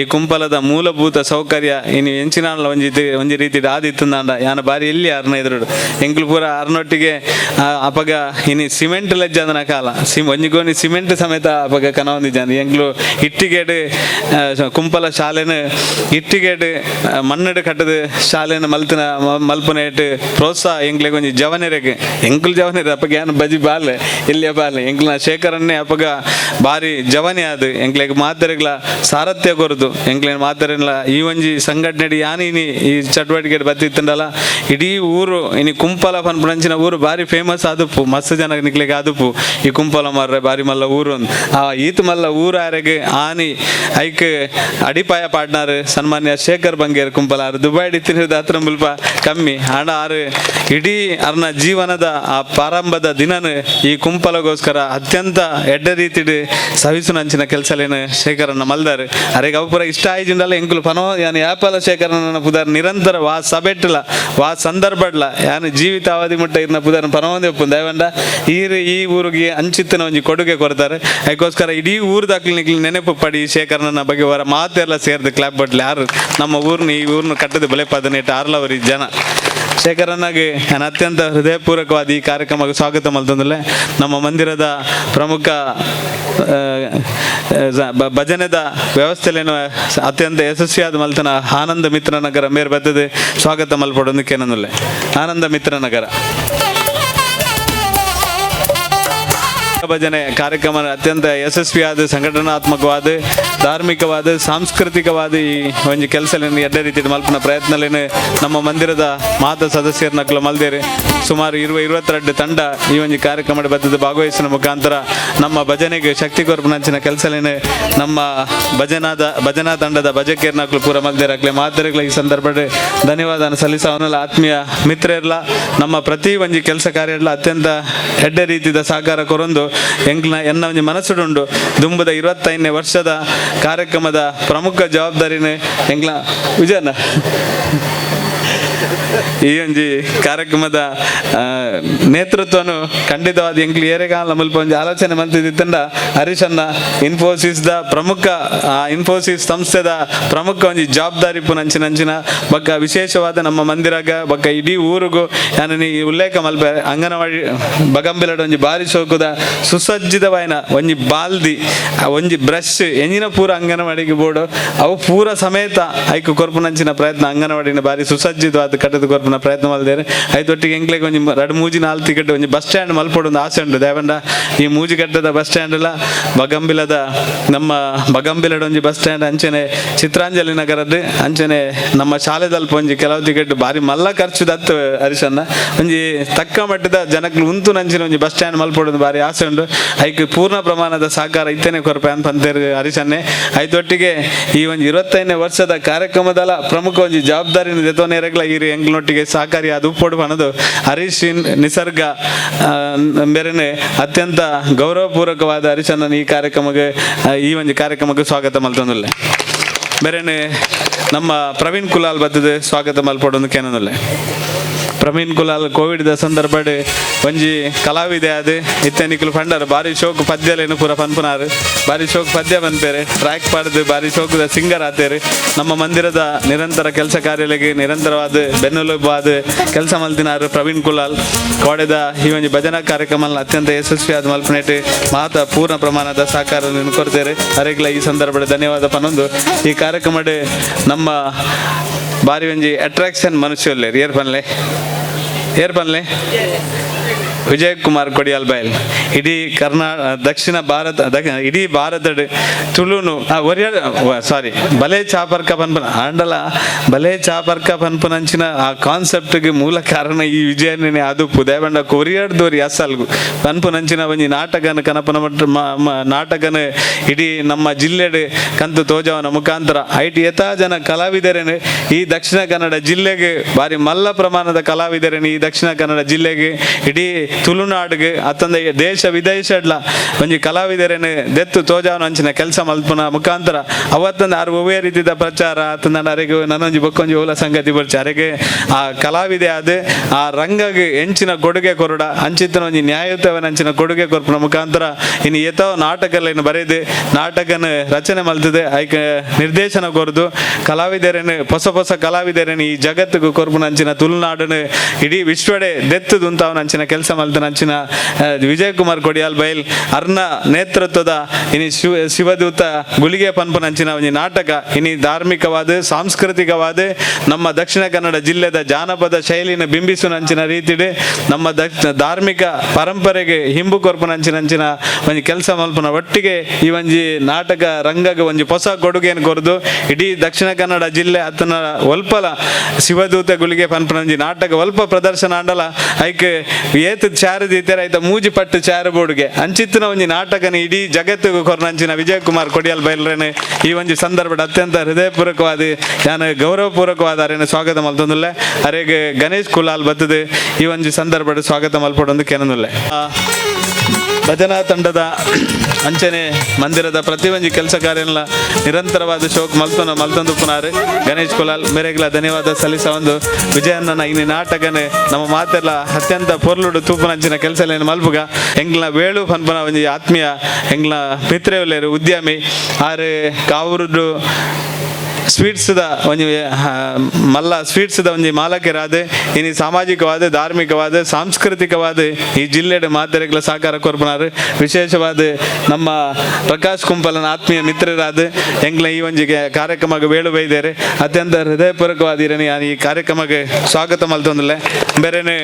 Speaker 3: ಈ ಕುಂಪಲದ ಮೂಲಭೂತ ಸೌಕರ್ಯ ಇನ್ನು ಎಂಚಿನ ಒಂಜಿ ಒಂಜಿ ರೀತಿ ಆದಿತ್ತಂದಾಂಡ ಯಾನ ಬಾರಿ ಎಲ್ಲಿ ಅರ್ನ ಎದುರುಡು ಎಂಕ್ಲು ಪೂರ ಅರ್ನೊಟ್ಟಿಗೆ ಅಪಗ ಇನಿ ಸಿಮೆಂಟ್ ಲಜ್ಜಂದನ ಕಾಲ ಒಂಜಿ ಗೋಣಿ ಸಿಮೆಂಟ್ ಸಮೇತ ಅಪಗ ಕನವಂದಿದ್ದಾನೆ. ಎಂಕ್ಲು ಇಟ್ಟಿಗೇಡು ಕುಂಪಲ ಶಾಲೆನ ಇಟ್ಟಿಗೇಡು ಮಣ್ಣಡು ಕಟ್ಟದ ಶಾಲೆನ ಮಲ್ತಿನ ಮಲ್ಪನೇಟ್ ಪ್ರೋತ್ಸಾಹ ಎಂಕ್ಲೆಗ್ ಒಂಜಿ ಜವನೆರೆಗ್ ಎಂಕುಲು ಜವನೆರೆ ಅಪಗ ಯಾನ್ ಬಜಿ ಬಾಲೆ ಇಲ್ಲಿಯ ಬಾಲೆ ಎಂಕ್ಲ ಶೇಖರನ್ನೇ ಅಪಗ ಬಾರಿ ಜವನೆ ಅದು ಎಂಕ್ಲೆಗ್ ಮಾತೆರೆಗ್ಲ ಸಾರಥ್ಯ ಕೊರದು ಎಂಕ್ಲೆನ ಮಾತೆರೆನ್ಲ ಈ ಒಂಜಿ ಸಂಘಟನೆ ಯಾನ್ ಇನಿ ಈ ಚಟುವಟಿಕೆ ಬತ್ತಿತ್ತಂಡಲ ಇಡೀ ಊರು ಇನಿ ಕುಂಪಲ ಪನ್ಪುನಂಚಿನ ಊರು ಬಾರಿ ಫೇಮಸ್ ಆದುಪ್ಪು ಮಸ್ತ್ ಜನ ನಿಕ್ಲೆಗ್ ಆದುಪ್ಪು ಈ ಕುಂಪಲ ಮಾರ್ರೆ ಬಾರಿ ಮಲ್ಲ ಊರು ಅಂದ್. ಆ ಈತ್ ಮಲ್ಲ ಊರು ಆರೆಗ್ ಆನಿ ಐಕ್ ಅಡಿಪಾಯ ಪಾಡ್ನಾರ್ ಸನ್ಮಾನ್ಯ ಶೇಖರ್ ಬಂಗೇರ್ ಕುಂಪಲ ಆರು ದುಬೈ ಇತ್ತಿನ ಹತ್ರ ಮುಲ್ಪ ಕಮ್ಮಿ ಆಂಡ ಆರು ಇಡೀ ಅರ್ನ ಜೀವನದ ಆ ಪ್ರಾರಂಭದ ದಿನನ ಈ ಕುಂಪಲಗೋಸ್ಕರ ಅತ್ಯಂತ ಎಡ್ಡೆ ರೀತಿಡ್ ಸವಿಸುನಂಚಿನ ಕೆಲಸಲೇನು ಶೇಖರನ್ನ ಮಲ್ದಾರ್. ಅರೆಗ್ ಅವು ಪೂರ ಇಷ್ಟ ಆಯ್ಜಿಂಡಲ ಎಂಕುಲು ಪನೋ ಯಾನ್ ಯಾಪಲ ಶೇಖರನ್ನ ಪುದಾರ್ ನಿರಂತರ ವಾ ಸಬೆಟ್ಲ ವಾ ಸಂದರ್ಭಡ್ಲ ಯಾನ್ ಜೀವಿತಾವಧಿ ಮುಟ್ಟ ಇರ್ನ ಪುದಾರ್ ಪನೋಂದೆ ಉಪ್ಪು ದಯವಂಡ ಈರು ಈ ಊರಿಗೆ ಅಂಚಿತ್ತನ ಒಂಜಿ ಕೊಡುಗೆ ಕೊಡ್ತಾರೆ. ಅದಕ್ಕೋಸ್ಕರ ಇಡೀ ಊರು ನಿಕ್ಲು ನೆನಪು ಪಡಿ ಶೇಖರನ ಬಗ್ಗೆ ಅವರ ಮಾತೆಲ್ಲ ಸೇರ್ದು ಕ್ಲಾಪ್ ಬಟ್ಲಿ ಯಾರು ನಮ್ಮ ಊರ್ನ ಈ ಊರ್ನ ಕಟ್ಟದ ಬಲೆ ಪದನೇಟ್ ಆರ್ಲವರಿ ಜನ ಶೇಖರನ್ನಾಗಿ ನಾನು ಅತ್ಯಂತ ಹೃದಯಪೂರ್ವಕವಾದ ಈ ಕಾರ್ಯಕ್ರಮಕ್ಕೆ ಸ್ವಾಗತ ಮಲ್ತೊಂದುಲ್ಲೆ. ನಮ್ಮ ಮಂದಿರದ ಪ್ರಮುಖ ಭಜನೆದ ವ್ಯವಸ್ಥೆಲೇನು ಅತ್ಯಂತ ಯಶಸ್ವಿಯಾದ ಮಲ್ತನ ಆನಂದ ಮಿತ್ರನಗರ ಮೇರ್ ಬತ್ತದೆ ಸ್ವಾಗತ ಮಲ್ಪಡೊಂದಕ್ಕೇನಂದುಲ್ಲೆ. ಆನಂದ ಮಿತ್ರನಗರ ಭಜನೆ ಕಾರ್ಯಕ್ರಮ ಅತ್ಯಂತ ಯಶಸ್ವಿಯಾದ ಸಂಘಟನಾತ್ಮಕವಾದ ಧಾರ್ಮಿಕವಾದ ಸಾಂಸ್ಕೃತಿಕವಾದ ಈ ಒಂಜಿ ಕೆಲಸಲೇನು ಎಡ್ಡೆ ರೀತಿಯ ಮಲ್ಪನ ಪ್ರಯತ್ನಲೇನು ನಮ್ಮ ಮಂದಿರದ ಮಾತ ಸದಸ್ಯರನ್ನಕ್ಲು ಮಲ್ದೇರು. ಸುಮಾರು 22 ತಂಡ ಈ ಒಂಜಿ ಕಾರ್ಯಕ್ರಮದ ಬದ್ಧದ ಭಾಗವಹಿಸಿನ ಮುಖಾಂತರ ನಮ್ಮ ಭಜನೆಗೆ ಶಕ್ತಿ ಕೊರ್ಪುನಂಚಿನ ಕೆಲಸಲೇನು ನಮ್ಮ ಭಜನಾ ತಂಡದ ಭಜಕೇರ್ನಕ್ಲು ಪೂರ ಮಲ್ದೇರಾಕ್ಲೆ ಮಾತರೆಗ್ಲ ಈ ಸಂದರ್ಭದ ಧನ್ಯವಾದ ಸಲ್ಲಿಸವನ್ನೆಲ್ಲ. ಆತ್ಮೀಯ ಮಿತ್ರರ್ಲ ನಮ್ಮ ಪ್ರತಿ ಒಂಜಿ ಕೆಲಸ ಕಾರ್ಯ ಅತ್ಯಂತ ಎಡ್ಡೆ ರೀತಿಯ ಸಹಕಾರ ಕೊರೊಂದು ಎಂಕ್ಲ ಎನ್ನ ಒಂಜಿ ಮನಸ್ಸುಡುಂಡು ದುಂಬುದ 25ನೇ ವರ್ಷದ ಕಾರ್ಯಕ್ರಮದ ಪ್ರಮುಖ ಜವಾಬ್ದಾರಿನ ಎಂಕ್ಲ ವಿಜಯನ ಈ ಒಂಜಿ ಕಾರ್ಯಕ್ರಮದ ನೇತೃತ್ವನು ಖಂಡಿತವಾದ ಎಂಕ್ಲು ಏರೆಗಾಲ ಮುಲ್ಪ ಒಂಜಿ ಆಲೋಚನೆ ಮಲ್ತಿದ್ದಿತ್ತಂಡ ಹರೀಶನ್ನ ಇನ್ಫೋಸಿಸ್ ದ ಪ್ರಮುಖ ಇನ್ಫೋಸಿಸ್ ಸಂಸ್ಥೆದ ಪ್ರಮುಖ ಒಂಜಿ ಜವಾಬ್ದಾರಿ ಪುನಂಚಿನಂಚಿನ ಬೊಕ್ಕ ವಿಶೇಷವಾದ ನಮ್ಮ ಮಂದಿರಗ ಬೊಕ್ಕ ಇಡೀ ಊರುಗು ಯಾನ್ ಈ ಉಲ್ಲೇಖ ಮಲ್ಪೆ ಅಂಗನವಾಡಿ ಬಗಂಬಿಲಡ್ ಒಂಜಿ ಬಾರಿ ಶೋಕುದ ಸುಸಜ್ಜಿತವಾಯಿನ ಒಂಜಿ ಬಾಲ್ದಿ ಒಂಜಿ ಬ್ರಷ್ ಎಂಜಿನ ಪೂರ ಅಂಗನವಾಡಿಗೆ ಬೋರ್ಡು ಅವು ಪೂರ ಸಮೇತ ಐಕ್ ಕೊರ್ಪುನಂಚಿನ ಪ್ರಯತ್ನ ಅಂಗನವಾಡಿನ ಬಾರಿ ಸುಸಜ್ಜಿತವಾದ ಕಟ್ಟದ ಕೊರ್ಪುನ ಪ್ರಯತ್ನ ಮಲ್ದೇರು. ಐತೊಟ್ಟಿಗೆ ಎಂಕ್ಲೆಗ್ ಒಂಜಿ ರಡ್ಡ್ ಮೂಜಿ ನಾಲ್ ಟಿಕೆಟ್ ಒಂಜಿ ಬಸ್ ಸ್ಟ್ಯಾಂಡ್ ಮಲ್ಪೊಡು ಒಂದು ಆಸೆ ಉಂಡು. ದೇವಂಡ ಈ ಮೂಜಿ ಕಟ್ಟದ ಬಸ್ ಸ್ಟ್ಯಾಂಡ್ ಲ ಬಗಂಬಿಲದ ನಮ್ಮ ಬಗಂಬಿಲಡ್ ಒಂಜಿ ಬಸ್ ಸ್ಟ್ಯಾಂಡ್ ಅಂಚನೆ ಚಿತ್ರಾಂಜಲಿ ನಗರದ ಅಂಚನೆ ನಮ್ಮ ಶಾಲೆದಲ್ಪ ಒಂಜಿ ಕೆಲವು ಟಿಕೆಟ್ ಬಾರಿ ಮಲ್ಲ ಖರ್ಚು ದತ್ತು ಹರಿಶನ್ನ ಒಂಜಿ ತಕ್ಕ ಮಟ್ಟದ ಜನಕ್ಲು ಉಂತು ನಂಚಿನ ಒಂಜಿ ಬಸ್ ಸ್ಟ್ಯಾಂಡ್ ಮಲ್ಪೊಡು ಬಾರಿ ಆಸೆ ಉಂಡು. ಐಕ್ ಪೂರ್ಣ ಪ್ರಮಾಣದ ಸಹಕಾರ ಇತ್ತೇನೆ ಕೊರ್ಪೆ ಅಂತ ಪಂತೇರು ಹರಿಶನ್ನೆ. ಐತೊಟ್ಟಿಗೆ ಈ ಒಂಜಿ 25ನೇ ವರ್ಷದ ಕಾರ್ಯಕ್ರಮದಲ ಪ್ರಮುಖ ಒಂಜಿ ಜವಾಬ್ದಾರಿ ದೆತೊನೆರೆಗ್ಲ ಈ ಎಂಕ್ಲೊಟ್ಟಿಗೆ ಸಹಕಾರಿ ಅದು ಉಪ್ಪೊಡು ಪನದು ಹರೀಶ್ ನಿಸರ್ಗ ಬೇರೆನೆ ಅತ್ಯಂತ ಗೌರವಪೂರ್ವಕವಾದ ಹರಿಶಣ್ಣನ ಈ ಕಾರ್ಯಕ್ರಮಕ್ಕೆ ಈ ಒಂಜಿ ಕಾರ್ಯಕ್ರಮಕ್ಕೆ ಸ್ವಾಗತ ಮಲ್ತೊಂದುಲ್ಲೆ. ಬೇರೆನೆ ನಮ್ಮ ಪ್ರವೀಣ್ ಕುಲಾಲ್ ಬತ್ತದ ಸ್ವಾಗತ ಮಲ್ಪೊಡೊಂದು ಕೇನೊಂದುಲ್ಲೆ. ಪ್ರವೀಣ್ ಕುಲಾಲ್ ಕೋವಿಡ್ ದ ಸಂದರ್ಭಡ್ ಒಂಜಿ ಕಲಾವಿದೆ ಅದು ಇತ್ತೆ ನಿಕುಲು ಪಂಡರ್ ಬಾರಿ ಶೋಕ್ ಪದ್ಯಲೇನು ಪೂರ ಪನ್ಪುನಾರು ಬಾರಿ ಶೋಕ್ ಪದ್ಯ ಪನ್ಪೇರೆ ಟ್ರ್ಯಾಕ್ ಪಾಡ್ದು ಬಾರಿ ಶೋಕದ ಸಿಂಗರ್ ಆತೇರು. ನಮ್ಮ ಮಂದಿರದ ನಿರಂತರ ಕೆಲಸ ಕಾರ್ಯಗಳಿಗೆ ನಿರಂತರವಾದ ಬೆನ್ನೆಲುಬಾದ ಕೆಲಸ ಮಲ್ತಿನಾರು ಪ್ರವೀಣ್ ಕುಲಾಲ್. ಕೋಡೆದ ಈ ಒಂಜಿ ಭಜನಾ ಕಾರ್ಯಕ್ರಮ ಅತ್ಯಂತ ಯಶಸ್ವಿಯಾದ ಮಲ್ಪನೇಟ್ ಮಾತ ಪೂರ್ಣ ಪ್ರಮಾಣದ ಸಹಕಾರ ಕೊಡ್ತೇವೆ. ಅರೆಗ್ಲ ಈ ಸಂದರ್ಭದ ಧನ್ಯವಾದ ಪನೊಂದು ಈ ಕಾರ್ಯಕ್ರಮಡ್ ನಮ್ಮ ಬಾರಿ ಒಂಜಿ ಅಟ್ರಾಕ್ಷನ್ ಮನುಷ್ಯ ಏರ್ ಪನ್ಲೆ ಏರ್ ಪನ್ಲೆ ವಿಜಯ್ ಕುಮಾರ್ ಕೊಡಿಯಾಲ್ ಬೈಲ್ ಇಡೀ ದಕ್ಷಿಣ ಭಾರತ ಇಡೀ ಭಾರತಡ್ ತುಳುನು ಒರಿಯ ಸಾರಿ ಬಲೆ ಚಾಪರ್ಕ ಪನ್ಪುನ ಆಂಡಲ ಬಲೆ ಚಾಪರ್ಕ ಪನ್ಪುನಂಚಿನ ಆ ಕಾನ್ಸೆಪ್ಟ್ಗೆ ಮೂಲ ಕಾರಣ ಈ ವಿಜಯನೇ ಅದು ದೇವಂಡ ಕೊರಿಯಡ್ದೋರಿ ಅಸಲ್ಗು ಪನ್ಪುನಂಚಿನ ಒಂಜಿ ನಾಟಕನ ಕನಪನ ನಾಟಕನ ಇಡೀ ನಮ್ಮ ಜಿಲ್ಲೆಡ್ ಕಂತು ತೋಜವನ ಮುಖಾಂತರ IT ಯಥಾ ಜನ ಕಲಾವಿದರೇನು ಈ ದಕ್ಷಿಣ ಕನ್ನಡ ಜಿಲ್ಲೆಗೆ ಬಾರಿ ಮಲ್ಲ ಪ್ರಮಾಣದ ಕಲಾವಿದರೇನು ಈ ದಕ್ಷಿಣ ಕನ್ನಡ ಜಿಲ್ಲೆಗೆ ಇಡೀ ತುಳುನಾಡಿಗೆ ಅತ್ತಂದ ದೇಶ ವಿದೇಶಡ್ಲ ಒಂಜಿ ಕಲಾವಿದರೇನು ದೆತ್ತು ತೋಜಾವನ ಅಂಚಿನ ಕೆಲಸ ಮಲ್ಪುನ ಮುಖಾಂತರ ಅವತ್ತಂದ ಆರು ಒವ್ವೇ ರೀತಿದ ಪ್ರಚಾರ ಅತ್ತಂದ ಅರೆಗೆ ನನ್ನೊಂಜಿ ಬೊಕ್ಕೊಂಜಿ ಓಲ ಸಂಗತಿ ಬರ್ಚಿ ಅರೆಗೆ ಆ ಕಲಾವಿದೆ ಆದ ಆ ರಂಗಗೆ ಎಂಚಿನ ಕೊಡುಗೆ ಕೊರಡ ಅಂಚಿತ್ತನ ಒಂಜಿ ನ್ಯಾಯಯುತವನ ಅಂಚಿನ ಕೊಡುಗೆ ಕೊರ್ಪುನ ಮುಖಾಂತರ ಇನ್ನು ಏತೋ ನಾಟಕಲೇನು ಬರೆದು ನಾಟಕನ ರಚನೆ ಮಲ್ತದೆ ಐಕ ನಿರ್ದೇಶನ ಕೊರ್ದು ಕಲಾವಿದರೇನು ಹೊಸ ಹೊಸ ಕಲಾವಿದರೇನು ಈ ಜಗತ್ತಿಗೆ ಕೊರ್ಪುನ ಅಂಚಿನ ತುಳುನಾಡನ್ನು ಇಡೀ ವಿಶ್ವಡೆ ದೆತ್ತು ದುಂತಾವನ ಅಂಚಿನ ಕೆಲಸ ಮಲ್ತನ ಅಂಚಿನ ವಿಜಯ್ ಕುಮಾರ್ ಕೊಡಿಯಾಲ್ ಬೈಲ್ ಅರ್ನ ನೇತೃತ್ವದ ಇನಿ ಶಿವದೂತ ಗುಳಿಗೆ ಪನ್ಪುನಂಚಿನ ಒಂಜಿ ನಾಟಕ ಇನಿ ಧಾರ್ಮಿಕವಾದ ಸಾಂಸ್ಕೃತಿಕವಾದ ನಮ್ಮ ದಕ್ಷಿಣ ಕನ್ನಡ ಜಿಲ್ಲೆದ ಜಾನಪದ ಶೈಲಿನ ಬಿಂಬಿಸುನಂಚಿನ ರೀತಿಡ್ ನಮ್ಮ ಧಾರ್ಮಿಕ ಪರಂಪರೆಗೆ ಹಿಂಬು ಕೊರ್ಪುನಂಚಿನಂಚಿನ ಒಂಜಿ ಕೆಲಸ ಮಲ್ಪುನ ಒಟ್ಟಿಗೆ ಈ ಒಂಜಿ ನಾಟಕ ರಂಗಗೆ ಒಂಜಿ ಹೊಸ ಕೊಡುಗೆಯನ್ನು ಕೊರ್ದು ಇಡೀ ದಕ್ಷಿಣ ಕನ್ನಡ ಜಿಲ್ಲೆ ಅತನ ಒಲ್ಪಲ ಶಿವದೂತ ಗುಳಿಗೆ ಪನ್ಪುನಂಜಿ ನಾಟಕ ಒಲ್ಪ ಪ್ರದರ್ಶನ ಆಂಡಲ ಐಕ್ ಏತ್ ಚಾರು ದೀತೆರ್ ಐತ ಮೂಜಿ ಪಟ್ಟು ಚಾರು ಬೋರ್ಡ್ಗೆ ಅಂಚಿತ್ತಿನ ಒಂಜಿ ನಾಟಕನ ಇಡೀ ಜಗತ್ತಿಗೂ ಕೊರ್ನಂಚಿನ ವಿಜಯ್ ಕುಮಾರ್ ಕೊಡಿಯಾಲ್ ಬೈಲ್ರೇನೆ ಈ ಒಂಜಿ ಸಂದರ್ಭದ ಅತ್ಯಂತ ಹೃದಯಪೂರ್ವಕವಾದ ಯಾನ್ ಗೌರವಪೂರ್ವಕವಾದ ಅರೇನ ಸ್ವಾಗತ ಮಲ್ತೊಂದುಲ್ಲೆ. ಅರೆಗ್ ಗಣೇಶ್ ಕುಲಾಲ್ ಬತ್ತದ ಈ ಒಂಜಿ ಸಂದರ್ಭದ ಸ್ವಾಗತ ಮಲ್ಪೊಡೊಂದು ಕೆನೊಂದುಲ್ಲೆ. ಭಜನಾ ತಂಡದ ಅಂಚನೆ ಮಂದಿರದ ಪ್ರತಿ ಒಂಜಿ ಕೆಲಸ ಕಾರ್ಯಲ ನಿರಂತರವಾದ ಶೋಕ್ ಮಲ್ತೊಂದು ಮಲ್ತೊಂದುಪ್ಪುನಾರು ಗಣೇಶ್ ಕುಲಾಲ್ ಮೇರೆಗ್ಲ ಧನ್ಯವಾದ ಸಲ್ಲಿಸ ಒಂದು ವಿಜಯಣ್ಣನ ಇನ್ನು ನಾಟಕನೆ ನಮ್ಮ ಮಾತೆಲ್ಲ ಅತ್ಯಂತ ಪೊರ್ಲುಡು ತೂಪುನಂಚಿನ ಕೆಲಸ ಮಲ್ಪುಗ ಎಂಗ್ಲ ವೇಳು ಪನ್ಪುನ ಒಂಜಿ ಆತ್ಮೀಯ ಎಂಗ್ಲ ಮಿತ್ರೆಯುಲ್ಲೆರ್ ಉದ್ಯಮಿ ಆರು ಕಾವೂರುಡು ಸ್ವೀಟ್ಸ್ದ ಒಂಜಿ ಮಲ್ಲ ಸ್ವೀಟ್ಸ್ದ ಒಂಜಿ ಮಾಲಕರಾದ ಇನಿ ಸಾಮಾಜಿಕವಾದ ಧಾರ್ಮಿಕವಾದ ಸಾಂಸ್ಕೃತಿಕವಾದ ಈ ಜಿಲ್ಲೆಡ್ ಮಾತೆರೆಗ್ಲ ಸಹಕಾರ ಕೊರ್ಪುನಾರು ವಿಶೇಷವಾದ ನಮ್ಮ ಪ್ರಕಾಶ್ ಕುಂಪಲನ ಆತ್ಮೀಯ ಮಿತ್ರರಾದ ಎಂಗ್ಲ ಈ ಒಂಜಿ ಕಾರ್ಯಕ್ರಮಕ್ಕೆ ವೇಳು ಬೈದೇರೆ ಅತ್ಯಂತ ಹೃದಯಪೂರ್ವಕವಾದ ಇರನಿ ಈ ಕಾರ್ಯಕ್ರಮಕ್ಕೆ ಸ್ವಾಗತ ಮಲ್ತೊಂದುಲ್ಲೆ. ಬೇರೆನೆ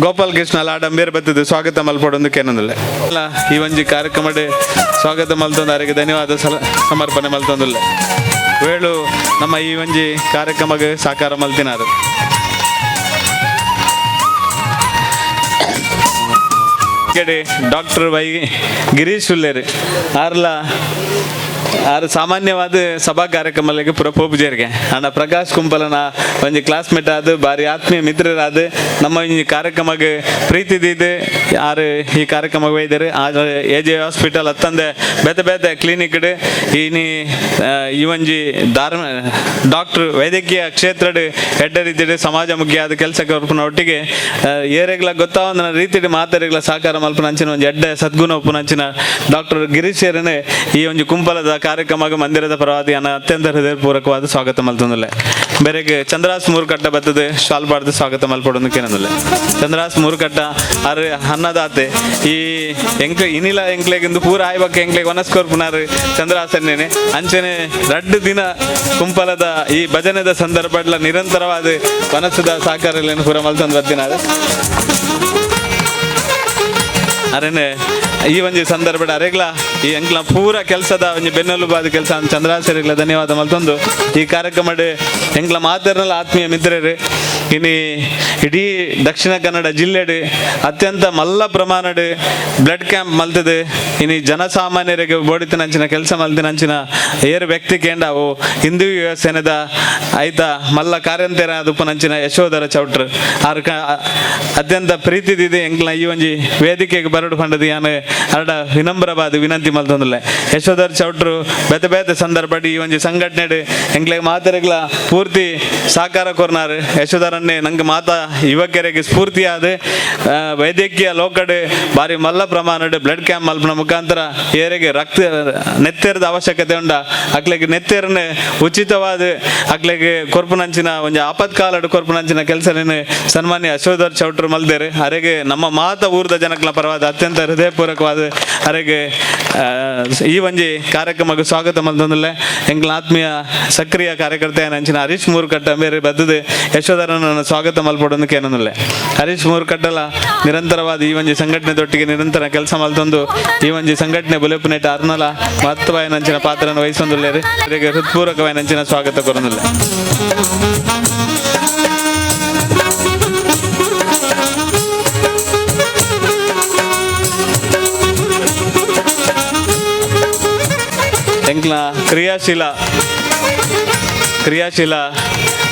Speaker 3: ಗೋಪಾಲ್ ಕೃಷ್ಣ ಲಾಡಂಬೇರ್ ಬತ್ತದ ಸ್ವಾಗತ ಮಲ್ಪೊಡೊಂದು ಕೇನೊಂದುಲ್ಲೆ. ಅಲ್ಲ ಈ ಒಂಜಿ ಕಾರ್ಯಕ್ರಮಡ್ ಸ್ವಾಗತ ಮಲ್ತೊಂದು ಅರೆಗೆ ಧನ್ಯವಾದ ಸಮರ್ಪಣೆ ಮಲ್ತೊಂದುಲ್ಲೆ. ವೇಳು ನಮ್ಮ ಈ ಒಂಜಿ ಕಾರ್ಯಕ್ರಮಕ್ಕೆ ಸಹಕಾರ ಮಲ್ತಿನಾರು. ಡಾಕ್ಟರ್ ವೈ ಗಿರೀಶ್ ಉಲ್ಲೇರು ಆರ್ಲ ಆರು ಸಾಮಾನ್ಯವಾದ ಸಭಾ ಕಾರ್ಯಕ್ರಮಗಳಿಗೆ ಪುರ ಪೋಪುಜೇರಿಗೆ ಅಣ್ಣ ಪ್ರಕಾಶ್ ಕುಂಪಲನ ಒಂಜಿ ಕ್ಲಾಸ್ಮೇಟ್ ಆದ ಬಾರಿ ಆತ್ಮೀಯ ಮಿತ್ರರಾದ ನಮ್ಮ ಈ ಕಾರ್ಯಕ್ರಮಕ್ಕೆ ಪ್ರೀತಿ ದೀದು ಆರು ಈ ಕಾರ್ಯಕ್ರಮಕ್ಕೆ ಒಯ್ದರು. A J hospital ಅತ್ತಂದೆ ಬೇತೆ ಬೇತೆ ಕ್ಲಿನಿಕ್ ಇನಿ ಈ ಒಂಜಿ ಧಾರ್ಮ ಡಾಕ್ಟರ್ ವೈದ್ಯಕೀಯ ಕ್ಷೇತ್ರಡ್ ಎಡ್ಡೆ ರೀತಿಡ್ ಸಮಾಜಮುಖಿ ಆದ ಕೆಲಸ ಕೊರ್ಪುನ ಒಟ್ಟಿಗೆ ಏರೆಗ್ಲ ಗೊತ್ತಾವಂದನ ರೀತಿಡ್ ಮಾತೆರೆಗ್ಲ ಸಹಕಾರ ಮಲ್ಪುನ ಅಂಚಿನ ಒಂಜಿ ಎಡ್ಡೆ ಸದ್ಗುಣ ಉಪ್ಪುನ ಅಂಚಿನ ಡಾಕ್ಟರ್ ಗಿರೀಶ್ ಏರನೆ ಈ ಒಂಜಿ ಕುಂಪಲದ ಕಾರ್ಯಕ್ರಮಕ್ಕೆ ಮಂದಿರದ ಪರವಾದಿ ಅನ್ನ ಅತ್ಯಂತ ಹೃದಯಪೂರ್ವಕವಾದ ಸ್ವಾಗತ ಮಲ್ತೊಂದುಲ್ಲೆ. ಬೇರೆಗ್ ಚಂದ್ರಾಸ್ ಮೂರುಕಟ್ಟ ಬತ್ತದ ಶಾಲ್ ಬಾರ್ದು ಸ್ವಾಗತ ಮಲ್ಪೊಡೊಂದು ಕೇನೊಂದುಲ್ಲೆ. ಚಂದ್ರಾಸ್ ಮೂರುಕಟ್ಟ ಆರು ಅನ್ನದಾತೆ ಈ ಎಂಕ್ ಇನಿಲ ಎಂಕ್ಲೆಗ್ ಪೂರ ಆಯ್ಬಕ್ಕ ಎಂಕ್ಲೆಗ್ ವನಸ್ಕೊರ್ಪುನಾರು ಚಂದ್ರಾಸನ್ನೇನೆ. ಅಂಚನೆ ರಡ್ಡು ದಿನ ಕುಂಪಲದ ಈ ಭಜನೆದ ಸಂದರ್ಭಡ್ಲ ನಿರಂತರವಾದ ವನಸದ ಸಹಕಾರ ಪೂರ ಮಲ್ತೊಂದು ಬತ್ತಿನಾರು. ಅರೇನೆ ಈ ಒಂಜಿ ಸಂದರ್ಭಡ್ ಅರೆಗ್ಲ ಈ ಎಂಕ್ಲ ಪೂರ ಕೆಲಸದ ಒಂಜಿ ಬೆನ್ನೆಲುಬಾದ ಕೆಲಸ ಚಂದ್ರಾಸರಿಗ್ಲ ಧನ್ಯವಾದ ಮಲ್ತೊಂದು ಈ ಕಾರ್ಯಕ್ರಮಡ್ ಎಂಕ್ಲ ಮಾತೆರ್ನಲ ಆತ್ಮೀಯ ಮಿತ್ರರು ಇನಿ ಇಡೀ ದಕ್ಷಿಣ ಕನ್ನಡ ಜಿಲ್ಲೆಡ್ ಅತ್ಯಂತ ಮಲ್ಲ ಪ್ರಮಾಣಡ್ ಬ್ಲಡ್ ಕ್ಯಾಂಪ್ ಮಲ್ತದೆ. ಇನಿ ಜನಸಾಮಾನ್ಯರಿಗೆ ಬೋಡಿತನಂಚಿನ ಕೆಲಸ ಮಲ್ತಿನಂಚಿನ ಏರು ವ್ಯಕ್ತಿ ಕೇಂಡವು ಹಿಂದೂ ಯುವ ಸೇನೆದ ಐತ ಮಲ್ಲ ಕಾರ್ಯಂತೆರ ಉಪ್ಪನಂಚಿನ ಯಶೋಧರ ಚೌಟ್ರು ಆರ್ ಅತ್ಯಂತ ಪ್ರೀತಿ ದಿದೆ ಎಂಕ್ಲ ಈ ಒಂಜಿ ವೇದಿಕೆಗೆ ಬರಡು ಪಂಡದು ಯಾನ್ ಅರಡ ವಿನಮ್ರವಾದ ವಿನಂತಿ ಮಲ್ತೊಂದುಲ್ಲೆ. ಯಶೋಧರ ಚೌಟ್ರು ಬೇತೆ ಬೇತೆ ಸಂದರ್ಭಡ್ ಈ ಒಂಜಿ ಸಂಘಟನೆ ಎಂಕ್ಲೆಗ್ ಮಾತೆರೆಗ್ಲ ಪೂರ್ತಿ ಸಹಕಾರ ಕೊರ್ನಾರು. ಯಶೋಧರನ್ನೇ ನಂಗೆ ಮಾತಾ ಯುವಕರಿಗೆ ಸ್ಫೂರ್ತಿಯಾದ ವೈದ್ಯಕೀಯ ಲೋಕಡ್ ಬಾರಿ ಮಲ್ಲ ಪ್ರಮಾಣಡ್ ಬ್ಲಡ್ ಕ್ಯಾಂಪ್ ಮಲ್ಪನ ಮುಖಾಂತರ ಏರೆಗೆ ರಕ್ತ ನೆತ್ತೆರದ ಅವಶ್ಯಕತೆ ಉಂಡ ಅಕ್ಲೆಗ್ ನೆತ್ತೆರನೆ ಉಚಿತವಾದ ಅಕ್ಲೆಗ್ ಕೊರ್ಪುನಂಚಿನ ಒಂಜಿ ಆಪತ್ಕಾಲಡ್ ಕೊರ್ಪುನಂಚಿನ ಕೆಲಸನೇನು ಸನ್ಮಾನ್ಯ ಯಶೋಧರ್ ಚೌಟ್ರು ಮಲ್ದೇರು. ಅರೆಗೆ ನಮ್ಮ ಮಾತ ಊರ್ದ ಜನಕ್ಲ ಪರವಾದ ಅತ್ಯಂತ ಹೃದಯಪೂರ್ವಕವಾದ ಅರೆಗೆ ಈ ಒಂಜಿ ಕಾರ್ಯಕ್ರಮಕ್ಕೆ ಸ್ವಾಗತ ಮಲ್ತೊಂದುಲ್ಲೆ. ಎಂಕ್ಲ ಆತ್ಮೀಯ ಸಕ್ರಿಯ ಕಾರ್ಯಕರ್ತ ಅಂಚಿನ ಹರೀಶ್ ಮೂರುಕಟ್ಟ ಮೇರೆ ಬದ್ದದು ಯಶೋಧರನ ಸ್ವಾಗತ ಮಲ್ಪೊಡೊಂದು ಕೇನೊಂದುಲ್ಲೆ. ಹರೀಶ್ ಮೂರುಕಟ್ಟಲ ನಿರಂತರವಾದ ಈ ಒಂಜಿ ಸಂಘಟನೆ ದೊಟ್ಟಿಗೆ ನಿರಂತರ ಕೆಲಸ ಮಲ್ತೊಂದು ಈ ಒಂಜಿ ಸಂಘಟನೆ ಬುಲೆಪುನೆಟ್ ಅರ್ನಲ ಮಹತ್ವವಾಯಿನಂಚಿನ ಪಾತ್ರನ ವಹಿಸೊಂದುಲ್ಲೇರು. ಅರೆಗೆ ಹೃತ್ಪೂರ್ವಕವಾಯಿನಂಚಿನ ಸ್ವಾಗತ ಕೊರೊಂದುಲ್ಲೆ. ಎಂಕ್ಲ ಕ್ರಿಯಾಶೀಲ